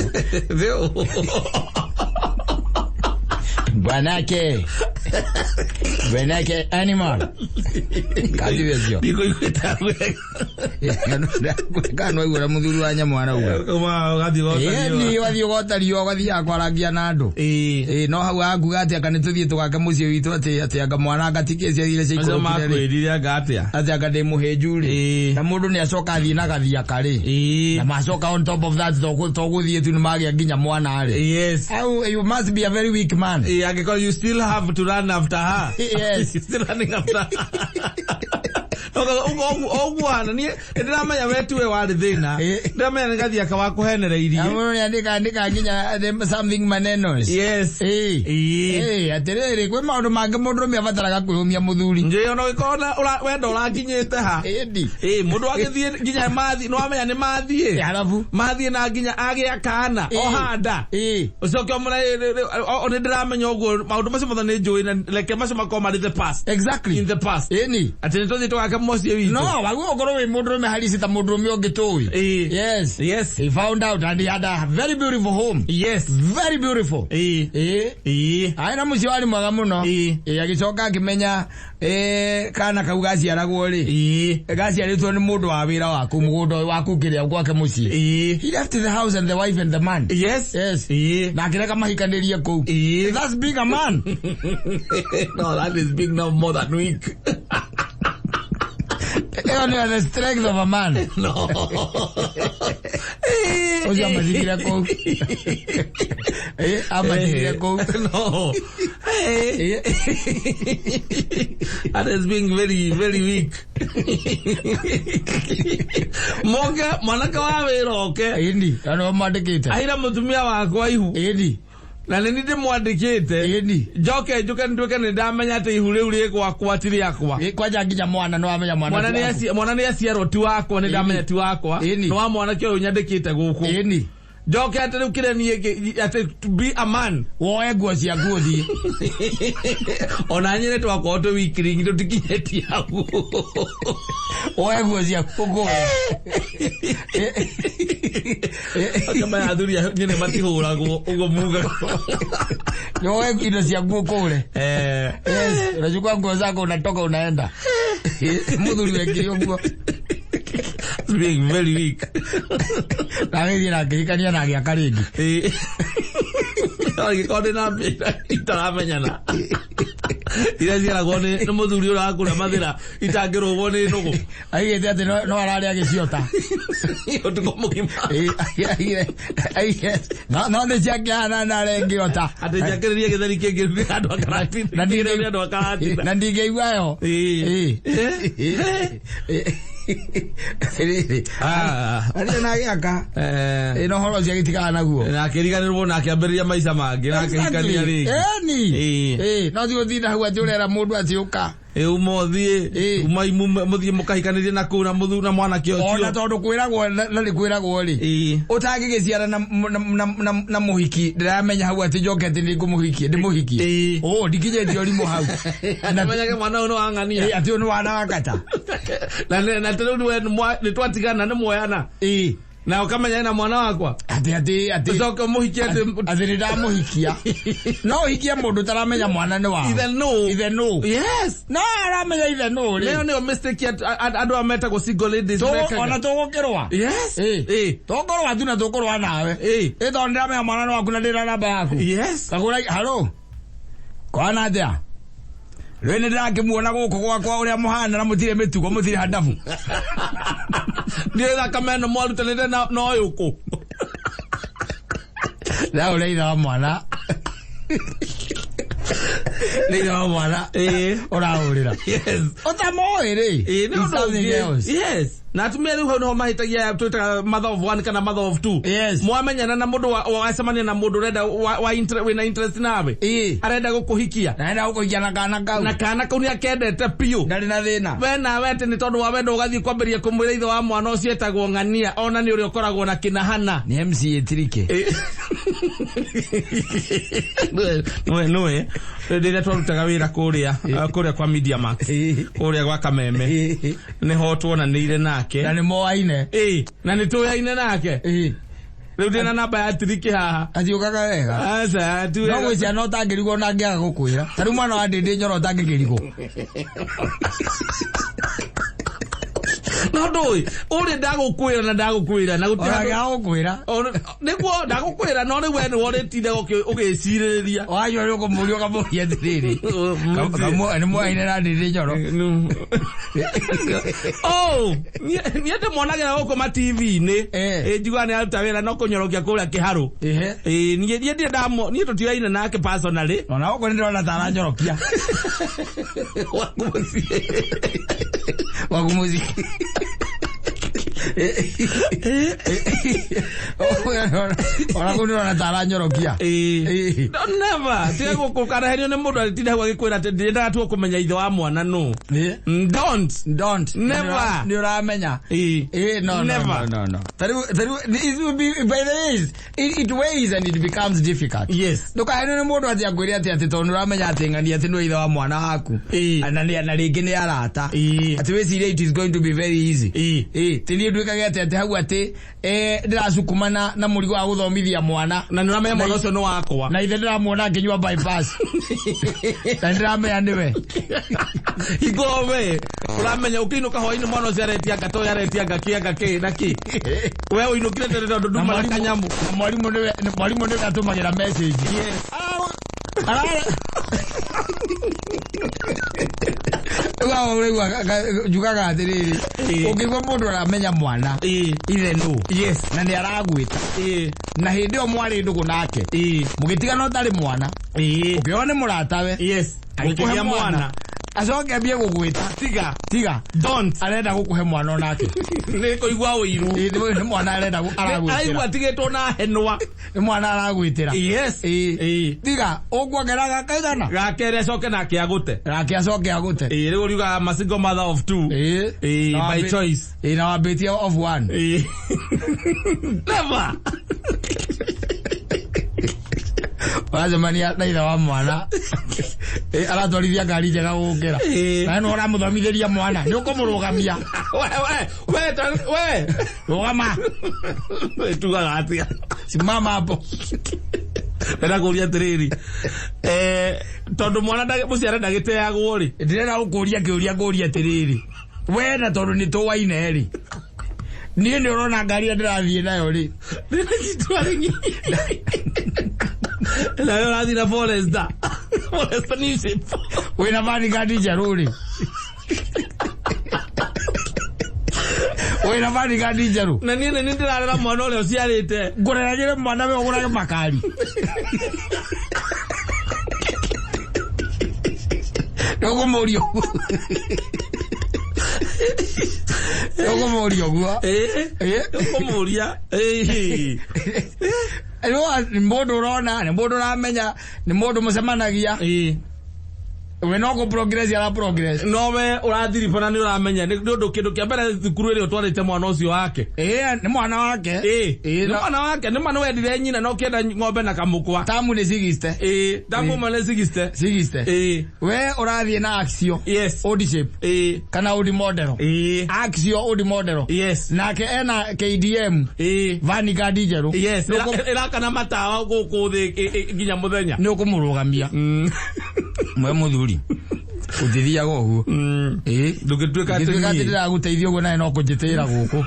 Bwanake, bwanake animal kathibĩcio. Ndikũiguĩte wega. Kana waigua ũrĩa mũthuri wa nyamũ arauga. Ũgathiĩ Ĩni ũgathiĩ ũgotario ũgathiaga kwarangia na andũ. Ĩĩ. Ĩĩ, no hau akuga atĩ anga nĩ tũthiĩ tũgake mũciĩ witũ atĩ anga mwana anga tikĩ ciathire Acio ciaikũrũkire rĩ. makwĩrire anga atĩa? Atĩ anga ndĩ mũhĩnju rĩ. Ĩĩ. Na mũndũ nĩ acoka athiĩ na gathiaka rĩ. Ĩĩ. Na macoka on top of that to gũthiĩ tu nĩ magĩa nginya mwana rĩ. Yes. Au, you must be a very weak man. Ĩĩ, angĩkorwo you still have to run after her. Yes. You still running after her. Ũguo hana niĩ nĩndĩramenya we tuwe warĩ thĩna. Ĩĩ. Ndĩramenya nĩ gathiaka wakũhenereirie. Mũndũ nĩ andĩka andĩka nginya something manenos. Yes. Ĩĩ. Ĩĩ. Ĩĩ, atĩrĩrĩ kwĩ maũndũ mangĩ mũndũrũme abataraga kwĩyũmia mũthuri. Njũĩ ona ũgĩkorwo wendo ũrakinyĩte ha. Ĩndi. Ĩĩ, mũndũ agĩthiĩ nginya mathiĩ, nĩwamenya nĩ mathiĩ. Harabu. Mathiĩ na nginya agĩa kana Ĩĩ. ohanda. Ĩĩ. Ũcoke ũmũre nĩ ndĩramenya ũguo maũndũ macio mothe nĩ njũĩ na reke macio makorwo marĩ the past. Exactly. In the past. Ĩni. Atĩ nĩ tũthiĩ tũgake mũciĩ witũ. No, waguo ũkorwo wĩ mũndũrũme harisi ta mũndũrũme ũngĩ tũĩ. Ĩĩ. Yes. Yes. He found out and he had a very beautiful home. Yes. Very beautiful. Ĩĩ. Ĩĩ. Ĩĩ. Arĩ na mũciĩ warĩ mwega mũno. Ĩĩ. Ĩĩ, agĩcoka akĩmenya kana kau gaciaragwo rĩ. Ĩĩ. Gaciarĩtwo nĩ mũndũ wa wĩra waku mũgũnda ũyũ waku kĩrĩa gwake mũciĩ. Ĩĩ. He left the house and the wife and the man. Yes. Yes. Ĩĩ. Na akĩreka mahikanĩrie kũu. Ĩĩ. That's being a man. No, that is big now more than weak. Ĩyo nĩyo the strength of a man. No. Ũcio amathikire kũu. Ĩ, amathikire kũu. No. Hey. Ĩ. That is being very, very weak. Moke, mwanake wa wĩra oke. Ĩni, na nĩo mwandĩkĩte. Aira mũtumia wakwa ihu. Ĩni. Na nĩ niĩ ndĩmwandĩkĩte. Ĩni. Njoke njuke nduĩke nĩ ndamenya atĩ ihu rĩu rĩ gwakwa ti rĩakwa. Kwanja nginya mwana nĩ wamenya mwana Mwana ti nĩ waku. mwana nĩ aciarwo ti wakwa, nĩ ndamenya ti wakwa. Ĩni. Nĩ wa mwanake ũyũ nyandĩkĩte gũkũ. Ĩni. Njoke atĩ rĩu kĩrĩa niĩ atĩ to be a man. Woe nguo ciaku ũthiĩ. Ona nyene twakorwo twĩ weakling tũtikinyĩtie hau. Woe nguo ciaku ũkũre. Akamaya athuri a nyene matihũragwo ũguo mugaga. Woe indo ciaku ũkũre. Yes, unachukua nguo zako unatoka unaenda. Muthuri wekire ũguo. Being very weak. Na agĩthiĩ na akĩhikania na agĩaka rĩngĩ. Angĩkorwo ndĩ na mbĩra itaramenyana iria ciaragwo nĩ mũthuri ũrĩa wakũrĩa mathĩra itangĩrũgwo nĩ nũgũ. Aigĩte atĩ no ararĩa agĩciota. Ũtukũ mũgima. Ĩ, no nĩ ciakĩhana na arengĩota. Atĩ njakĩrĩrie gĩtheri kĩngĩ andũ akaratina. Na Kĩrĩa andũ akaratina. Na ndingĩigua yo. Ĩ. Rĩrĩ. Ah. Arĩa na agĩaka. Eh. Ĩ, na ũhoro ũcio agĩtigana naguo. Na akĩriganĩrwo na akĩambĩrĩria maica mangĩ na akĩhikania rĩngĩ. Ĩni. Ĩ. Ĩ, no ti gũtinda hau atĩ ũrera mũndũ atĩ ũka. Ĩ, uma ũthiĩ. Ĩ. Uma mũthiĩ mũkahikanĩrie na kũu na mũthu na mwanake Ona ũcio. tondũ kwĩragwo na nĩ kwĩragwo rĩ. Ĩ. Ũtangĩgĩciara na mũhiki ndĩramenya hau atĩ njoke atĩ nĩ ngũmũhikie ndĩmũhikie. Ĩ. Ũ ndikinyĩtie ũrimũ hau. Na Amenyage mwana ũyũ nĩ wang'ania. Ĩ, atĩ ũyũ nĩ wana wa kata. Na ta rĩu nĩ twatigana nĩ muoyana. Ĩ. Na ũkamenya ena mwana wakwa. Atĩ Ũcoke ũmũhikie atĩ atĩ nĩ ndamũhikia. No ũhikie mũndũ ũtaramenya mwana nĩ wa. Ithe nũ. Ithe nũ. Yes. No aramenya ithe nũ rĩ. Nayo nĩyo mistake andũ aya metagwo single ladies mekaga. Ona tũgũkĩrũa. Yes. Ĩ. Ĩ. Tũkũrũa tu na tũkũrũa nawe. Ĩ. Ĩ tondũ ndĩramenya mwana nĩ waku na ndĩna namba yaku. Yes. Kagũra halo. Kwana atĩa? Rĩu nĩ ndĩrakĩmuona gũkũ gwakwa ũrĩa mũhana na mũtirĩ mĩtugo mũtirĩ handabu. Ndiũĩ thakame ĩno mwarutanĩte na ũyũ kũ. Na ũrĩa ithe wa mwana. Nĩ ithe wa mwana. Ĩ. Ũrahũrĩra. Yes. Ũtamoĩ rĩ. Ĩ, nĩ It's ũndũ something ũngĩ. else. Yes. Na atumia rĩu hau nĩho mahĩtagia twĩtaga mother of one kana mother of two. Yes. Mwamenyana na mũndũ wacemania na mũndũ ũrenda wa wĩna interest nawe. Ĩ. Arenda gũkũhikia. Na enda gũkũhikia na kana kau. Na kana kau nĩakendete biũ. Ndarĩ na thĩna. We nawe atĩ nĩ tondũ wa wendo ũgathiĩ kwambĩrĩria kũmwĩra ithe wa mwana ũcio etagwo ng'ania ona nĩ ũrĩa ũkoragwo na kĩnahana. Nĩ MCA Tirike. Nĩwe rĩrĩa twarutaga wĩra kũrĩa kwa Media Max, kũrĩa gwa Kameme, nĩho tuonanĩire nake. Na nĩ moaine. Ĩ, na nĩ tũyaine nake. Rĩu ndĩna namba ya Tiriki haha. Atiũkaga wega. Aca, ti No wega. gwĩ ciana ũtangĩrigwo na angĩaga gũkwĩra. Ta rĩu mwana wa Ndĩndĩ Nyoro ũtangĩkĩrigwo. No ndũĩ ũrĩa ndagũkwĩra na ndagũkwĩra na gũtirĩ Ona handũ- angĩaga gũkwĩra. Nĩguo ndagũkwĩra no rĩu we nĩwe ũrĩtinda ũgĩcirĩrĩria. Wanyua nĩ ũkũmũria ũkamũria atĩrĩrĩ. Nĩ moaine na Ndĩndĩ Nyoro. Oh, niĩ ndĩmuonagĩra gũkũ ma TV-inĩ. Eh. Ĩ, njiguaga nĩ aruta wĩra no kũnyorokia kũrĩa kĩharũ. Ehe. Ĩ, niĩ ndirĩ niĩ tũtioyaine nake personally. Ona gũkũ nĩ ndĩrona ta aranyorokia. Gwaku mũciĩ. Gwaku mũciĩ. Ona kũu ndĩrona ta aranyorokia. Ĩ. Ĩ. No, never. Tiga gũkanaherio nĩ mũndũ agĩtinda hau agĩkwĩra atĩ ndĩrendaga tu kũmenya ithe wa mwana nũ. Ĩ. Don't. Don't. Never. Nĩ ũramenya. Ĩ. No, no, Never. no, no, no. Tarĩu, it will be, by the way, it weighs and it becomes difficult. Yes. Ndũkahenio nĩ mũndũ atĩ akwĩre atĩ tondũ nĩ ũramenya atĩ ng'ania atĩ nĩwe ithe wa mwana waku. Ĩ. Na rĩngĩ nĩ arata. Ĩ. Atĩ wĩcirie it is going to be very easy. Ĩ. Ĩ, ti niĩ nduĩkage atĩ hau atĩ ndĩracukuma na mũrigo wa gũthomithia mwana. Na nĩ ũramenya mwana ũcio nĩ wakwa. Na ithe ndĩramuona akĩnyua bypass. Na nĩndĩramenya nĩwe. Hingo we ũramenya ũkĩinũka hwainĩ mwana ũcio aretia nga to aretia nga kĩ anga kĩ na kĩ. We ũinũkire tene tondũ nduma na kanyamũ. Na mwarimũ nĩwe atũmagĩra message. Yes. Rĩu aho ũraigua njugaga atĩrĩrĩ, Ĩ. ũngĩigua mũndũ aramenya mwana Ĩ. ithe nũ Yes. na nĩ aragwĩta Ĩ. na hĩndĩ ĩyo mwarĩ ndũgũ nake Ĩ. mũgĩtigana ũtarĩ mwana Ĩ. ũkĩona nĩ mũratawe Yes. agĩkũhe Mũkĩgĩa mwana. Acoke ambie gũgwĩta. Tiga. Tiga. Don't. Arenda gũkũhe mwana onake. Nĩ kũigua ũiru. Ĩ, nĩ mwana arenda Aigua aragwĩtĩra. atigĩtwo na henwa. Nĩ mwana aragwĩtĩra. Yes. Ĩ. Ĩ. Tiga, ũkuongerera gakaigana. Gakerĩ acoke nake agũte. Nake acoke agũte. Ĩ, rĩu ũriugaga I'm a single mother of two. Ĩ. Ĩ, Na by choice. Ĩ, na wambĩtie of one. Ĩ. Never. Ũracemania na ithe wa mwana. Ĩ, aratwarithia ngari njega gũgũkĩra. Ĩ. Na nĩ ũramũthomithĩria mwana. Nĩ ũkũmũrũgamia. We, we, we, we. Rũgama. Tugaga atĩa? Simama hapo. Ndĩrenda kũria atĩrĩrĩ, tondũ mwana mũciare ndagĩteagwo rĩ. Ndĩrenda gũkũria kĩũria ngũria atĩrĩrĩ. We na tondũ nĩ tũwaine rĩ. Niĩ nĩ ũrona ngari ĩrĩa ndĩrathiĩ nayo rĩ. Nawe ũrathiĩ na Forester. Forester new shape. Wĩna vanguard njerũ rĩ. Wĩna vanguard njerũ. Na niĩ nĩ ndĩrarera mwana ũrĩa ũciarĩte. Ngũreragĩre mwana we ũgũrage makari. Nĩ ũkũmũria ũguo. Nĩ ũkũmũria ũguo. Ĩ. Ĩ. Ũkũmũria. Ĩ. Nĩ mũndũ ũrona, nĩ mũndũ ũramenya, nĩ mũndũ mũcemanagia. Ĩ. We no kũ progress ara progress. No we ũrathiribana nĩ ũramenya nĩ ũndũ kĩndũ kĩa mbere thukuru ĩrĩa ũtwarĩte mwana ũcio wake. Ĩ, nĩ mwana wake. Ĩ. Ĩ, Nĩ mwana wake nĩ ma nĩ wendire nyina na ũkĩenda ng'ombe na kamũkwa. Tamu nĩ 60. Ĩ. Tamu ĩmwe nĩ 60. 60. Ĩ. We ũrathiĩ na Axio. Yes. Old shape. Ĩ. Kana old model. Ĩ. Axio old model. Yes. Nake ena KDM. Ĩ. Vanguard njerũ. Yes. Nĩ ũkũ- Ĩrakana matawa gũkũ thĩ nginya mũthenya. Nĩ ũkũmũrũgamia. Mwe mũthuri. Ũtithiaga ũguo. Ĩ. Ndũngĩtuĩka atĩ Ngĩtuĩka atĩ niĩ. ndĩragũteithia ũguo nawe no kũnjĩtĩĩra gũkũ.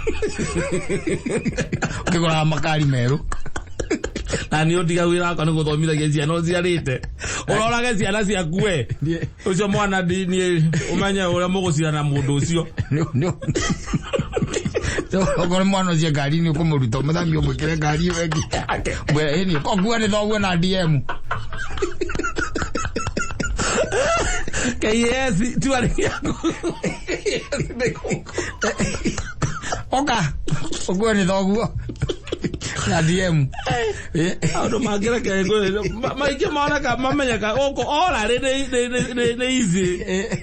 Ũkĩgũraga makari merũ. Na nĩ ũndiga wĩra wakwa nĩ gũthomithagia ciana ũciarĩte. Ũrorage ciana ciaku we. Ũcio mwana niĩ ũmenye ũrĩa mũgũcirana mũndũ ũcio. Okorwo mwana ũcio ngari nĩ ũkũmũruta ũmũthamie ũmwĩkĩre ngari ĩyo ĩngĩ. Mwĩre ĩni ũkuo nĩ thoguo na DM. KS tiwarĩ yaku. Oka ũkuo nĩ thoguo na DM. Maũndũ mangĩ reke maingĩ moneka mamenyeka gũkũ orarĩ nĩ easy.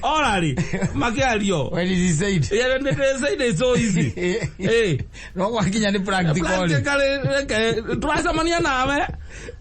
Orarĩ makĩario. When it is said. Yeah, they say it's so easy. Eh. No gwakinya nĩ practical. Practically reke tũracemania nawe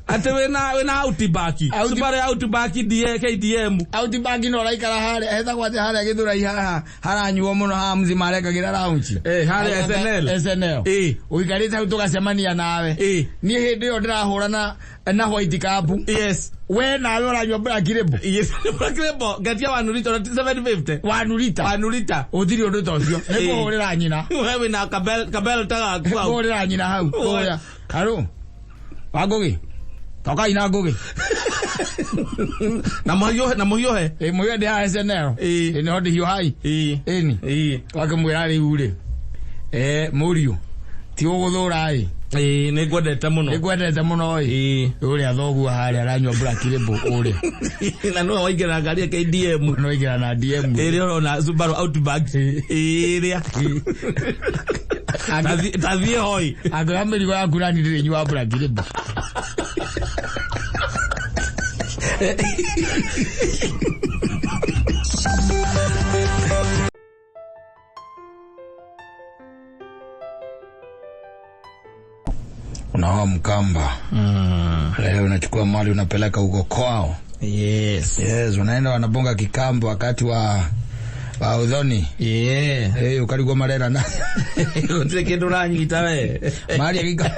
atĩ wĩna Outback. Subaru Outback DA KDM. Outback no ũraikara harĩa hetagwo atĩ harĩa Gĩthũrai haha haranyuo mũno haha mzima arekagĩra lounge. Eh, harĩa SNL. SNL. Eh. Ũikarĩte hau tũgacemania nawe. Eh. Niĩ hĩndĩ ĩyo ndĩrahũrana na white cup. Yes. We nawe ũranyua black label. Yes. Black label ngatia 1 liter 750. 1 liter. 1 liter. Gũtirĩ ũndũ ta ũcio. Nĩ Eh. kũhũrĩra nyina. We wĩna kabel kabel ta gaku hau. Kũhũrĩra nyina hau. Kũhũrĩra. Haro. Wa Ngũgĩ. Tokai na Ngũgĩ. Na mũhiũhe na mũhiũhe. Ĩ mũhiũhe ndĩ haha SNL. Ĩ. Ĩ nĩho ndĩhiũhai. Ĩ. Ĩni. Ĩ. Wakĩmwĩra rĩu rĩ. Mũriũ. Ti ũgũthũra ĩ. Ĩ nĩ ngwendete mũno. Nĩ ngwendete mũno ĩ. Ĩ. Ũrĩa thoguo harĩa aranyua black label ũrĩa. Na nĩwe waingĩra ngari ya KDM. No ingĩra na DM. Ĩrĩa ũrona Subaru Outback. Ĩrĩa. Tathiĩ hoi. Angĩoya mĩrigo yaku nani ndĩrĩnyuaga black label. Unaoa Mkamba. Leo unachukua mali unapeleka huko kwao. Yes. Yes, unaenda wanabonga Kikambo wakati wa udhoni. Yeah. Eh, ukarigwo marera na Gũtirĩ kĩndũ ũranyita we. mali ya Gikamba.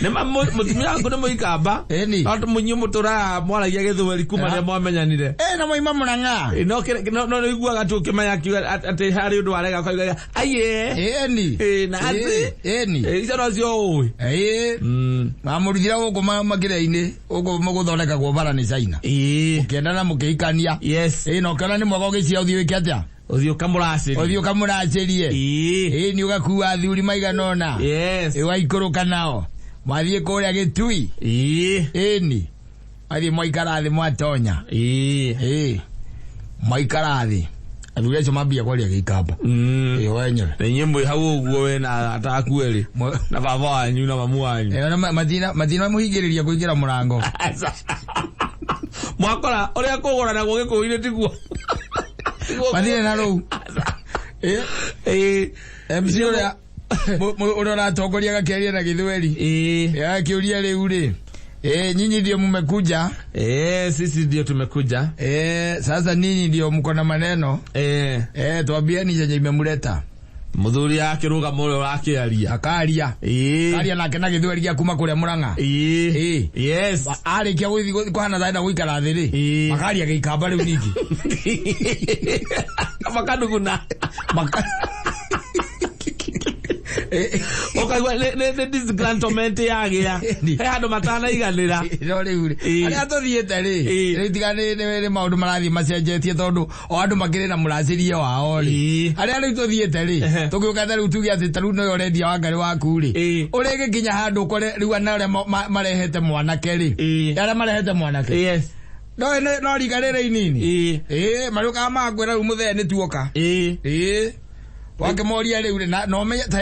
Nĩ ma mũtumia waku nĩ mũikamba. Ĩni. No mũnyuĩ mũtũraga mwaragia gĩthweri kuma rĩrĩa mwamenyanire. Eh, na moima Murang'a. Ĩ, no no nĩ ũiguaga tu ũkĩmenya akiuga atĩ harĩ ũndũ arega ũkauga aiye. Ĩni. Ĩ, na atĩ. Ĩni. Ĩ, icio nocio ũĩ. Ĩ, mamũrutire gũkũ makĩrĩa-inĩ gũkũ gũthondekagwo bara nĩ China. Ĩ. Ũkĩendana mũkĩhikania. Yes. Ĩ, na ũkĩona nĩ mwega ũgĩciria ũthiĩ wĩke atĩa? Ũthiĩ ũkamũracĩrie. Ũthiĩ ũkamũracĩrie. Ĩ. Ĩ, nĩ ũgakua athuri maigana ũna. Yes. Ĩ, ũgaikũrũka nao. Mwathiĩ kũrĩa Gĩtui. Ĩ. Ĩni. Mwathiĩ mwaikara thĩ mwatonya. Ĩ. Ĩ. Maikara thĩ, athuri acio mambia kwaria Gĩikamba. Ĩyo wenyewe. Na inyuĩ mwĩ hau ũguo, we na arata aku erĩ na baba wanyu na mamu wanyu. Eh, ona matina mũhingĩrĩria kũingĩra mũrango. Mwakora ũrĩa kũgũranagwo Gĩkũyũ-inĩ tiguo. Mathire na rũu. Eh, MC ũrĩa ũrĩa ũratongoria gakĩaria na Gĩthweri. Akĩũria rĩu rĩ, eh, nyinyi ndio mmekuja? Eh, sisi ndio tumekuja. Eh, sasa ninyi ndio mko na maneno. Eh, twambieni chenye imemleta. Mũthuri akĩrũgama ũrĩa ũrakĩaria. Akaria. Karia nake na Gĩthweri gĩa kuma kũrĩa Mũrang'a. Yes. Arĩkia gũthiĩ kũhana thaenda gũikara thĩ rĩ, makaria Gĩikamba rĩu ningĩ. Makanuguna. Ũkaigua nĩ disgruntlement yagĩa. He handũ matanaiganĩra. No rĩu rĩ, arĩa tũthiĩte rĩ, rĩu tiga nĩ maũndũ marathiĩ macenjetie, tondũ o andũ makĩrĩ na mũracĩrie wao rĩ. Arĩa rĩu tũthiĩte rĩ, tũgĩũka ta rĩu tuge atĩ ta rĩu nĩwe ũrendia Wangarĩ waku rĩ, ũrĩgĩkinya handũ ũkore rĩu ana arĩa marehete mwanake rĩ, arĩa marehete mwanake, no no rika rĩrĩ inini, ĩĩ, marĩũkaga magakwĩra rĩu mũthee nĩ tuoka. Ĩĩ, wakĩmoria rĩu rĩ, na no ũmenye ta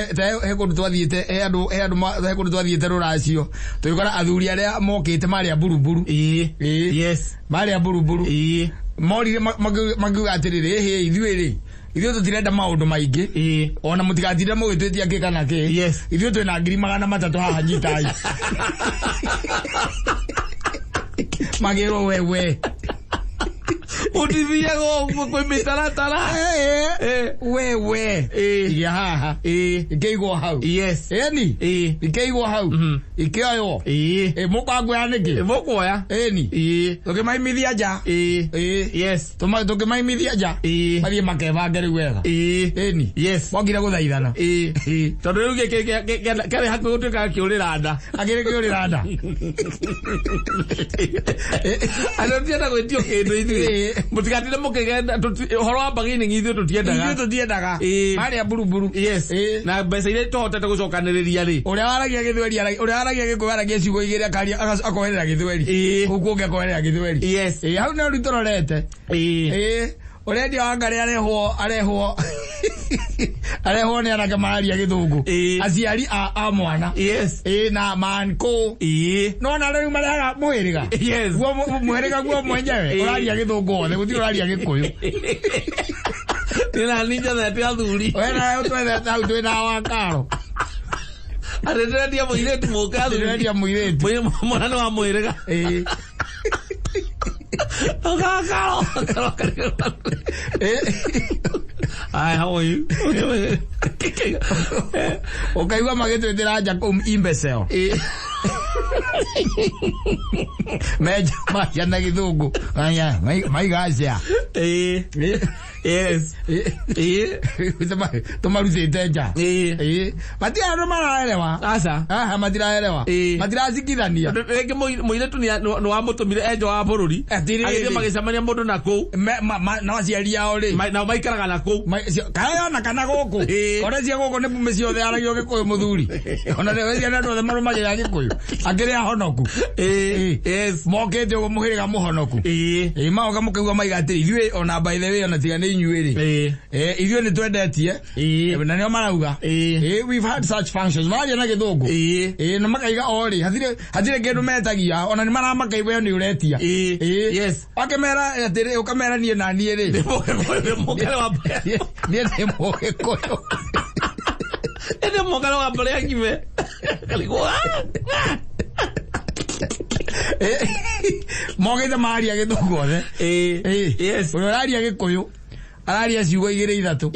he kũndũ twathiĩte, he andũ he andũ he kũndũ twathiĩte rũracio, tũgĩkora athuri arĩa mokĩte marĩ a mburuburu. Ĩĩ. Marĩ a mburuburu. Morire makiuga atĩrĩrĩ, ĩhĩ, ithuĩ rĩ, ithuĩ tũtirenda maũndũ maingĩ, ona mũtigatinde mũgĩtwĩtia kĩ kana kĩ. Ithuĩ twĩna 300,000 haha, nyitai. Magĩrwo wewe. Ũtithiaga ũguo, kwĩ mĩtaratara. Wewe, iria haha ikĩigwo hau. Ĩni, ikĩigwo hau, ikĩoywo. Mũkwanguoya nĩkĩ? Mũkuoya. Ĩni, tũkĩmaimithia nja. Tũkĩmaimithia nja, mathiĩ makebange rĩu wega. Ĩni, mokire gũthaithana. Tondũ rĩu gĩkĩ kĩarĩ hakuhĩ gũtuĩka kĩũrĩra nda. Akĩrĩ kĩũrĩra nda. Andũ tũtienda gwĩtio kĩndũ ithuĩ. Mũtigatinde mũkĩgenda ũhoro wa bargaining, ithuĩ tũtiendaga. Ithuĩ tũtiendaga. Marĩa mburuburu. Na mbeca iria tũhotete gũcokanĩrĩria rĩ, Ũrĩa waragia Gĩthweri ũrĩa waragia Gĩkũyũ aragia ciugo igĩrĩ, akaria akoherera Gĩthweri. Kũu kũngĩ akoherera Gĩthweri. Ĩĩ, hau no rĩu tũrorete. Ĩĩ, ũrendia Wangarĩ arehwo nĩ anake mararia Gĩthũngũ. Aciari a mwana. Ĩĩ, na manko. No na rĩu marehaga mũhĩrĩga. Guo mũhĩrĩga guo mwenyewe ũraria Gĩthũngũ wothe, gũtirĩ ũraria Gĩkũyũ. Nĩ na niĩ njethete athuri. We nawe ũtwethete hau twĩna wakaro. Atĩ ndĩrendia mũirĩtu, mũke athuri. Ndĩrendia mũirĩtu. Mwana nĩ wa mũhĩrĩga. Karo. Hi, how are you? Ũkaigua magĩtwĩtĩra nja kũu imbecile. Meja maria na Gĩthũngũ. Aya, maiga acia. Tũmarutĩte nja. Ĩĩ. Matirĩ andũ maraerewa. Aca. Aha, matiraerewa. Matiracikithania. Rĩngĩ mũirĩtu nĩ wamũtũmire enjo wa bũrũri. Atĩrĩrĩ. Agĩthiĩ magĩcemania mũndũ na kũu. No aciari ao rĩ. Nao maikaraga na kũu. Kana ona kana gũkũ. Kore cia gũkũ nĩ mĩciĩ yothe yaragio Gĩkũyũ mũthuri. Ona rĩo ciana andũ othe marũmagĩrĩra Gĩkũyũ. Akĩrĩ ahonoku. Mokĩte ũguo mũhĩrĩga mũhonoku. Ĩĩ, magoka mũkaigua maiga atĩrĩ, ithuĩ ona by the way, ona tiga nĩ inyuĩ rĩ. Ithuĩ nĩ twendetie. Na nĩo marauga. We've had such functions. Mararia na Gĩthũngũ. Ĩĩ, na makaiga o rĩ, hatirĩ kĩndũ metagia, ona nĩ maramakaigua ĩyo nĩ ũretia. Wakĩmera atĩrĩ, ũkamera niĩ na niĩ rĩ. Mũkere wa Niĩ ndĩ Mũgĩkũyũ. Ĩndĩ mũkere wa mbere ya ngime. Karigwo. Mokĩte maria Gĩthũngũ othe. Ũrĩa ũraria Gĩkũyũ araria ciugo igĩrĩ ithatũ.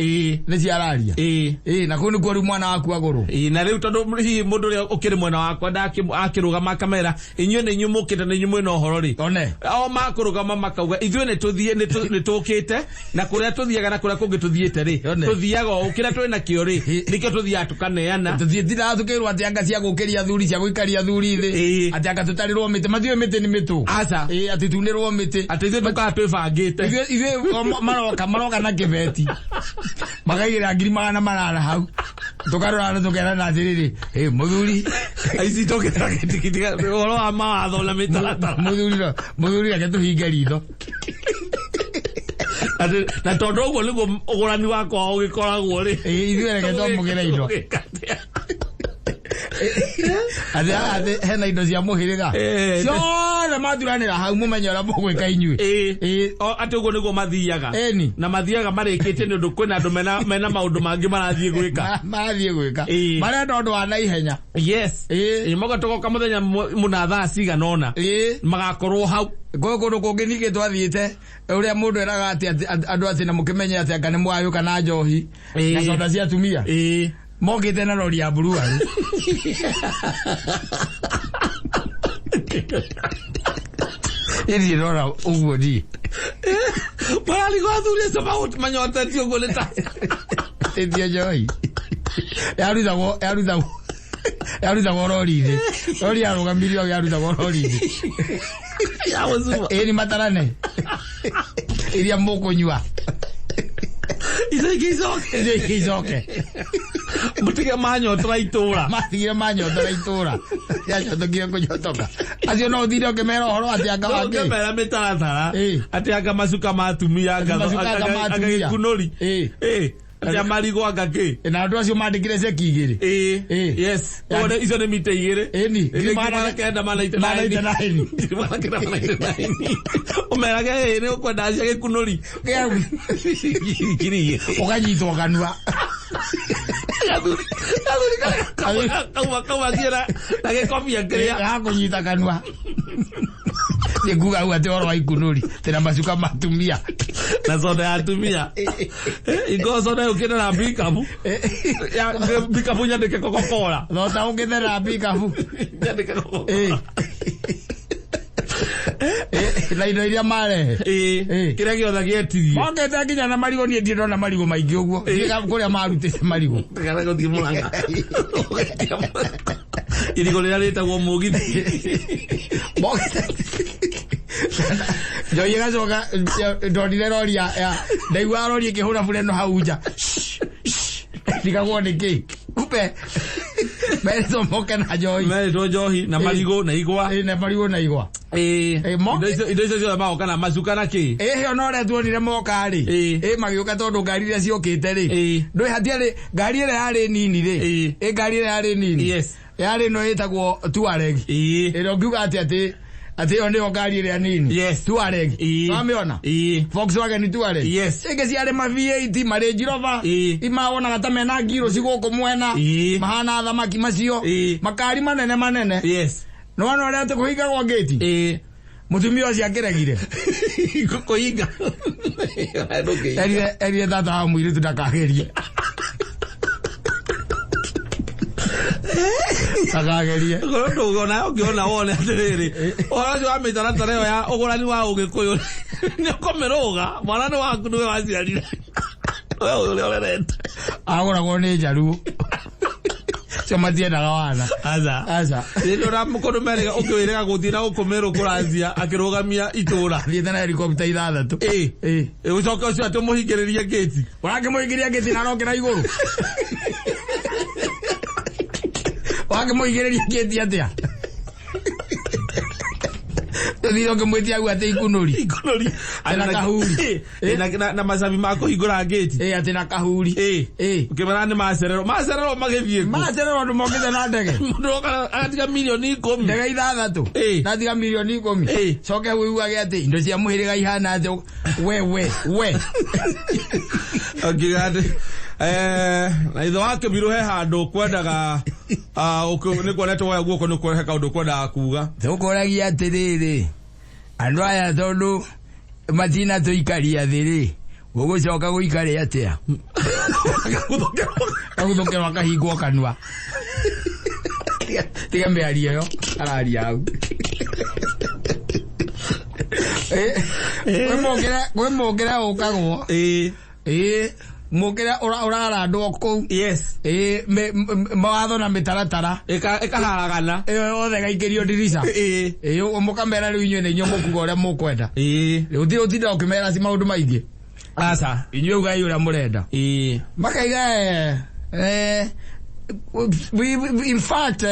Nĩ cio araria. Ĩĩ, na kũu nĩkuo rĩu mwana waku agũrwo. Ĩĩ, na rĩu tondũ hihi mũndũ ũrĩa ũkĩrĩ mwena wakwa akĩrũgama akamera inyuĩ nĩ inyuĩ mũkĩte, nĩ inyuĩ mwĩna ũhoro rĩ, One. o makũrũgama makauga ithuĩ nĩ tũthiĩ, nĩ tũkĩte na kũrĩa tũthiaga na kũrĩa kũngĩ tũthiĩte rĩ, One. tũthiaga o kĩrĩa twĩ nakĩo rĩ, nĩkĩo tũthiaga tũkaneana. Tũthiĩtindaga tũkĩrwo atĩ anga cia gũkĩria athuri, cia gũikaria athuri thĩ. Atĩ anga tũtarĩrwo mĩtĩ, matiũĩ mĩtĩ nĩ mĩtũ. Aca. Ĩĩ, atĩ tunĩrwo mĩtĩ. Atĩ ithuĩ tũkaga twĩbangĩte. Ithuĩ o maroka na kĩbeti, makaigĩrĩra 800,000 hau, tũkarorana tũkerana atĩrĩrĩ, ĩ mũthuri. Aici tũkĩtiga ũhoro wa mawatho na mĩtaratara. Mũthuri mũthuri, reke tũhinge ritho. Na tondũ ũguo nĩguo ũgũrani wakwa ũgĩkoragwo rĩ. Ithuĩ reke twamũkĩre indo. Atĩ hena indo cia mũhĩrĩga ciothe mathuranĩra hau mũmenye ũrĩa mũgwĩka inyuĩ. Atĩ ũguo nĩguo mathiaga. Ĩni. Na mathiaga marĩkĩtie nĩ ũndũ kwĩna andũ mena maũndũ mangĩ marathiĩ gwĩka. Marathiĩ gwĩka. Marenda ũndũ wa naihenya. Yes. Moga tũgoka mũthenya mũna thaa cigana ũna. Magakorwo hau. Gwĩ kũndũ kũngĩ ningĩ twathiĩte ũrĩa mũndũ eraga atĩ andũ atĩ na mũkĩmenye atĩ anga nĩ mwayũka na njohi na soda cia atumia. Mokĩte na rori ya brewery. Ĩthiĩ rora ũguo thiĩ. Mararigwo athuri acio manyotetio ũguo nĩ ta. Ĩthiĩ njohi. Yarutagwo rori-inĩ. Rori yarũgamirio yarutagwo rori-inĩ. Ya mũcuma. Ĩni matarane. Iria mũkũnyua. Icio ingĩ icoke. Icio ingĩ icoke. Mũtige manyotora itũra. Matigire manyotora itũra. Yanyotokire kũnyotoka. Acio no ũthire ũkĩmera ũhoro atĩ anga wake. Ũkĩmera mĩtaratara. Atĩ anga macuka ma atumia anga gĩkunũri. Atĩ marigũ anga kĩ. Na andũ acio mandĩkire ceki igĩrĩ. Yes. Icio nĩ mita igĩrĩ. Ĩni. 999. Ũmerage nĩ ũkwenda cia gĩkunũri. Ũkanyitwo kanua. Gathuri kauma kĩra na gĩkobia kĩrĩa. Gakũnyita kanua. Nĩ kuga hau atĩ ũhoro wa ikunũri tena macuka ma atumia. Na soda ya atumia. Ingo soda yũkĩte na mbikabu. Ya mbikabu nyandĩke Coca-Cola. Thota ũkĩte na mbikabu. Nyandĩke Coca-Cola. Na indo iria marehe. Kĩrĩa gĩothe gĩetirie. Mokĩte nginya na marigũ, niĩ ndirĩ ndona marigũ maingĩ ũguo. Ndiĩ kũrĩa marutĩte marigũ. Kana gũthiĩ Mũrang'a. Irigũ rĩrĩa rĩtagwo mũgithi. Mokĩte. Njohi ĩgacoka ndonire rori ya ndaiguaga rori ĩkĩhũra bureno hau nja. Ndigagwo nĩ kĩ. Kumbe merĩtwo moke na njohi. Merĩtwo njohi na marigũ na igwa. Na marigũ na igwa. Indo icio ciothe magoka na macuka na kĩ. Ĩyo no ũrĩa tuonire moka rĩ. Magĩũka tondũ ngari iria ciokĩte rĩ. Ndũĩ hatiarĩ ngari ĩrĩa yarĩ nini rĩ. Ngari ĩrĩa yarĩ nini. Yes. Yarĩ ĩno ĩtagwo Tuareg. Ĩrĩa ũngiuga atĩ atĩ ĩyo nĩyo ngari ĩrĩa nini. Yes. Tuareg. Wamĩona? Volkswagen Tuareg. Yes. Ingĩ ciarĩ ma V8 ma Range Rover. Imawonaga ta mena ngiro cigũkũ mwena. Mahana thamaki macio. Makari manene manene. Yes. Nĩwona ũrĩa atĩ kũhingagwo ngĩti? Mũtumia ũcio akĩregire. Kũhinga. Erire tata wa mũirĩtu ndakagerie. Ndakagerie. Korwo ndũngĩona ũngĩona wone atĩrĩrĩ. Ũhoro ũcio wa mĩtaratara ĩyo ya ũgũrani wa ũgĩkũyũ nĩ ũkũmĩrũga. Mwana nĩ waku nĩwe waciarire. We ũrĩa ũrerete. Agũragwo nĩ njaruo. Cio matiendaga wana. Aca. Aca. Rĩrĩa ũramũkũndũ merĩga ũkĩwĩrĩga gũthiĩ na gũkũ Meru kũracia akĩrũgamia itũra. Thiĩte na helicopter ithathatũ. Ũcoke ũcio atĩ ũmũhingĩrĩrie ngĩti. Ũrakĩmũhingĩria ngĩti na arokĩra igũrũ. Wakĩmũhingĩrĩria ngĩti atĩa? Tũthire ũkĩmwĩtia hau atĩ ikunũri. Ikunũri. Na kahuri. Na macabi ma kũhingũra ngĩti. Atĩ na kahuri. Ũkĩmera nĩ macererwo. Macererwo magĩthiĩ kũ? Macererwo andũ mokĩte na ndege. Mũndũ oka agatiga mirioni 10. Ndege 6. Na atiga mirioni 10. Coke ũiguage atĩ indo cia mũhĩrĩga ihana atĩ we we we. Ũngiuga atĩ na ithe wa Kĩbirũ he handũ kwendaga nĩ kuonete woya guoko nĩ kuohe kaũndũ kwendaga kuga. Tũkũragia atĩrĩrĩ andũ aya tondũ matina tũikaria thĩ rĩ ũgũcoka gũikare atĩa? Gagũthũkĩrwo akahingwo kanua. Tiga mĩario ĩyo araria hau. Kwĩ mũkĩre ũkagwo. Mũkĩre ũrarandwo kũu. Yes. Mawatho na mĩtaratara. Ĩkaharagana. Ĩyo yothe ĩgaikĩrio ndirica. Mũkamera rĩu inyuĩ nĩ inyuĩ mũkuga ũrĩa mũkwenda. Rĩu ũtirĩ ũtinda ũkĩmera ci maũndũ maingĩ. Aca. Inyuĩ ugai ũrĩa mũrenda. Makaiga in fact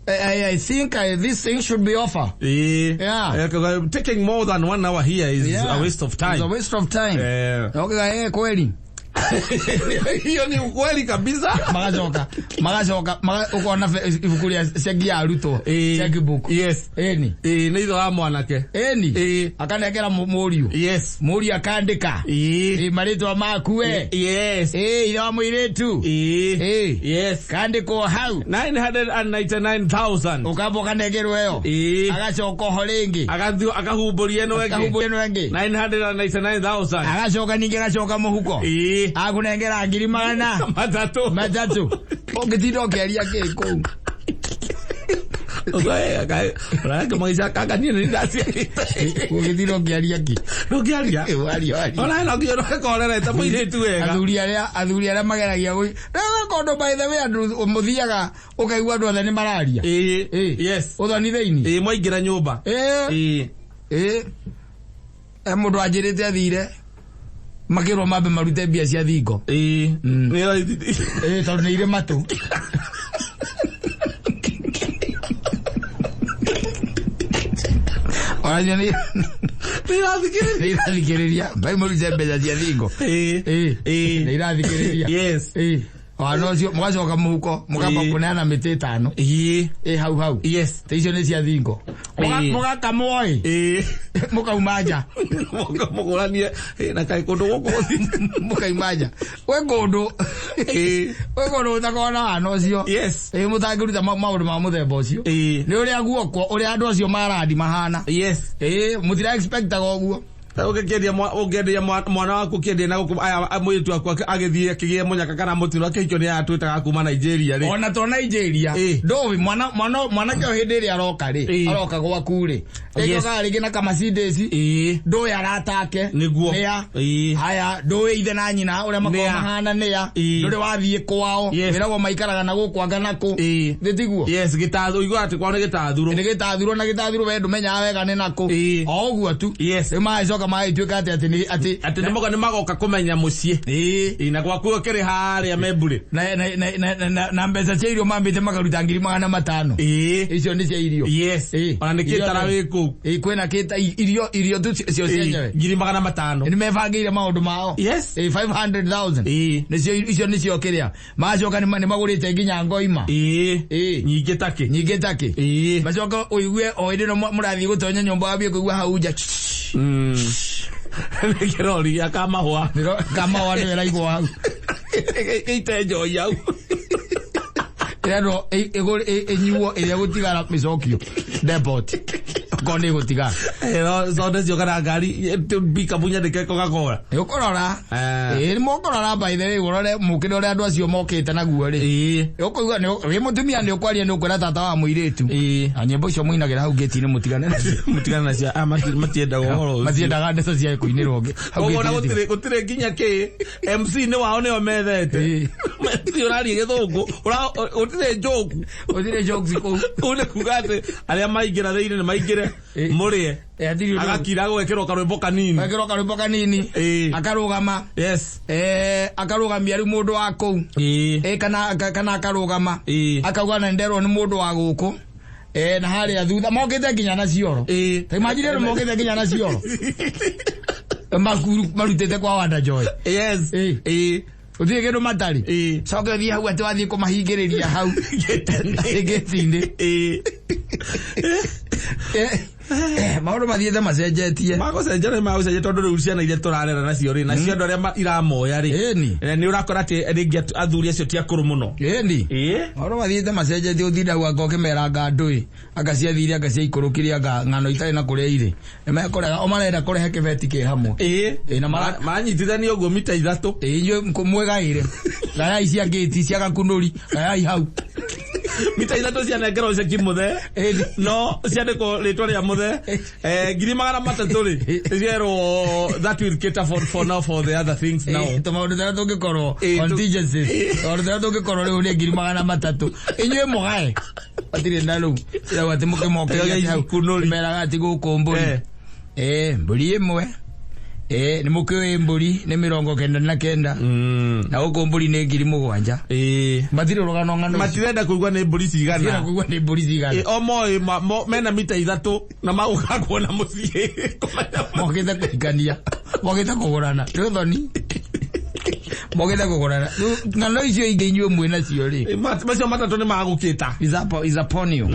I think this thing should be offer. Yeah. Taking more than 1 hour here is a waste of time. It's a waste of time. Okiga kweli. Hiyo ni ukweli kabisa. Magacoka magacoka ukona ibuku rĩa ceki ya arutwo, checkbook. Yes. Eni. Nĩ ithe wa mwanake. Eni. Akanengera mũriũ. Mũriũ akandĩka. Marĩtwa maku we. Ithe wa mũirĩtu. Kandĩkwo hau. 999,000. Ũkamba ũkanengerwo ĩyo. Agacoka oho rĩngĩ. Agathiĩ akahumbũria ĩno ĩngĩ. Akahumbũria ĩno ĩngĩ. 999,000. Agacoka ningĩ agacoka mũhuko. Akũnengera ngiri magana 300. 300. Ũngĩtinda ũkĩaria kĩ kũu? Ũrake niĩ nĩ ndaciarĩte. Ũngĩtinda ũkĩaria kĩ? Ndũngĩaria. Waria waria. Ona no nginya ũkorerete mũirĩtu wega. Athuri arĩa mageragia gũ kondo, by the way, andũ mũthiaga ũkaigua andũ othe nĩ mararia. Ũthoni thĩinĩ. Mwaingĩra nyũmba. Mũndũ anjĩrĩte athire makĩrwo mambe marute mbia cia thingo. Tondũ nĩ irĩ matũ. Onacio nĩ Nĩ irathikĩrĩria mbai mũrute mbeca cia thingo. Nĩ irathikĩrĩria. Wana ũcio mũgacoka mũhuko mũkamba kũneana mĩtĩ 5. Hau hau. Ta icio nĩ cia thingo. Mũgakamwo ĩ. Mũkauma nja. Mũgũranie na kaĩ kũndũ gũkũ gũthiĩ. Mũkauma nja. Gwĩ kũndũ. Gwĩ kũndũ gũtakoragwo na wana ũcio. Mũtangĩruta maũndũ ma mũthemba ũcio. Nĩ ũrĩa guokwo ũrĩa andũ acio marandi mahana. Mũtira expectaga ũguo. Ũngĩkĩendia ũngĩendia mwana waku ũkĩendia na gũkũ aya mũirĩtu waku agĩthiĩ akĩgĩe mũnyaka kana mũtino akĩhikio nĩ aya twĩtaga kuma Nigeria rĩ. Ona to Nigeria. Ndũĩ mwana mwana mwanake o hĩndĩ ĩrĩa aroka rĩ, aroka gwaku rĩ. Rĩngĩ rĩngĩ na Mercedes. Ndũĩ aratake. Nĩguo. Nĩa. Haya, ndũĩ ithe na nyina ũrĩa makoragwo mahana nĩa. Ndũrĩ wathiĩ kwao. Wĩragwo maikaraga na gũkũ anga na kũ. Thĩ tiguo? Yes, gĩtathuro, ũiguaga atĩ kwao nĩ gĩtathuro. Nĩ gĩtathuro na gĩtathuro we ndũmenyaga wega nĩ nakũ. O ũguo tu. Rĩu magĩcoka magĩtuĩka atĩ atĩ nĩ atĩ atĩ nĩ nĩ magoka kũmenya mũciĩ. Na gwaku ũkĩrĩ harĩa Membure. Na mbeca cia irio mambĩte makaruta ngiri 500. Icio nĩ cia irio. Ona nĩ kĩtara wĩ kũu. Kwĩna kĩta irio tu cio cienyewe. Ngiri 500. Nĩ mebangĩire maũndũ mao. 500,000. Nĩcio icio nĩcio kĩrĩa. Magacoka nĩ magũrĩte nginya ngoima. Nyingĩ takĩ. Nyingĩ takĩ. Macoka ũigue o hĩndĩ ĩno mũrathiĩ gũtonya nyũmba wambie kũigua hau nja. Nĩ kĩrori gĩa kamahũa. Kamahũa nĩyo ĩraigwo hau. Gĩite njohi hau. Ĩrendwo ĩnyuo ĩrĩa gũtigara mĩcokio depot. Okorwo nĩ ĩgũtigara. Soda cio kana ngari pickup nyandĩke Coca-Cola. Nĩ ũkũrora. Nĩ mũkũrora by the way ũrore mũkĩre ũrĩa andũ acio mokĩte naguo rĩ. Ũkũigua wĩ mũtumia nĩ ũkwaria nĩ ũkwĩra tata wa mũirĩtu. Na nyĩmbo icio mũinagĩra hau gate-inĩ mũtigane nacio. Mũtigane nacio. Matiendaga ũhoro ũcio. Matiendaga ndeto cia kũinĩrwo hau Koguo ona gate-inĩ. gũtirĩ nginya kĩ MC nĩ wao nĩo methete. Matirĩ ũraria gĩthũngũ. Gũtirĩ joke. Gũtirĩ jokes kũu. Ũũ nĩ kuga atĩ arĩa maingĩra thĩinĩ nĩ maingĩre mũrĩe. Hatirĩ ũndũ. Agakira gwĩkĩrwo karwĩmbo kanini. Gwĩkĩrwo karwĩmbo kanini. Akarũgama. Akarũgamia rĩu mũndũ wa kũu. Kana akarũgama. Akauga na nderwo nĩ mũndũ wa gũkũ. Na harĩa thutha mokĩte nginya na cioro. Ta imagine rĩu mokĩte nginya na cioro. Marutĩte kwa Wanda Joy. Gũtirĩ kĩndũ matarĩ. Coke ũthiĩ hau atĩ wathiĩ kũmahingĩrĩria hau. Gĩti-inĩ. Maũndũ mathiĩte macenjetie. Magũcenjia nĩ magũcenjia tondũ rĩu ciana iria tũrarera nacio rĩ, nacio andũ arĩa iramoya rĩ. Nĩ ũrakora atĩ rĩngĩ athuri acio ti akũrũ mũno. Maũndũ mathiĩte macenjetie ũtinda hau anga ũkĩmeranga ndũĩ. Anga ciathire, anga ciaikũrũkire, anga ng'ano itarĩ na kũrĩa irĩ. Nĩ mekũrega, o marenda kũrehe kĩbeti kĩ hamwe. Na Maranyitithania ũguo mita 3. Inyuĩ mwĩgaĩre. Gayai cia ngĩti, cia gakunũri, gayai hau. Mita 3 cianengerwo ceki mũthee. No ciandĩkwo rĩtwa rĩa mũthee. Ngiri 300 rĩ, cierwo that will cater for now for the other things now. Tũmaũndũ tũrĩa tũngĩkorwo contingencies. Tũmaũndũ tũrĩa tũngĩkorwo rĩu nĩ ngiri 300. Inyuĩ mũgae. Hatirĩ na rĩu. Rĩu atĩ mũkĩmokeria atĩ hau. Kunũri. Meraga atĩ gũkũ mbũri. Mbũri ĩmwe. Nä må kä å mbå nä 99 na gå kå mbå nä 7,000. Matirä rå gano ng'ano. Matirenda kũigua nĩ mbũri cigana. Kuigua nä mbå cigana. O moĩ mena mita 3 na magũka kuona mũciĩ. Mokä te kå hikania, mokä te kå gå rana rä thoni, mokä te kå gå rana. Ng'ano icio ingä inyuä mwä nacio rä Macio matatũ nĩ magũkĩta. Is upon you.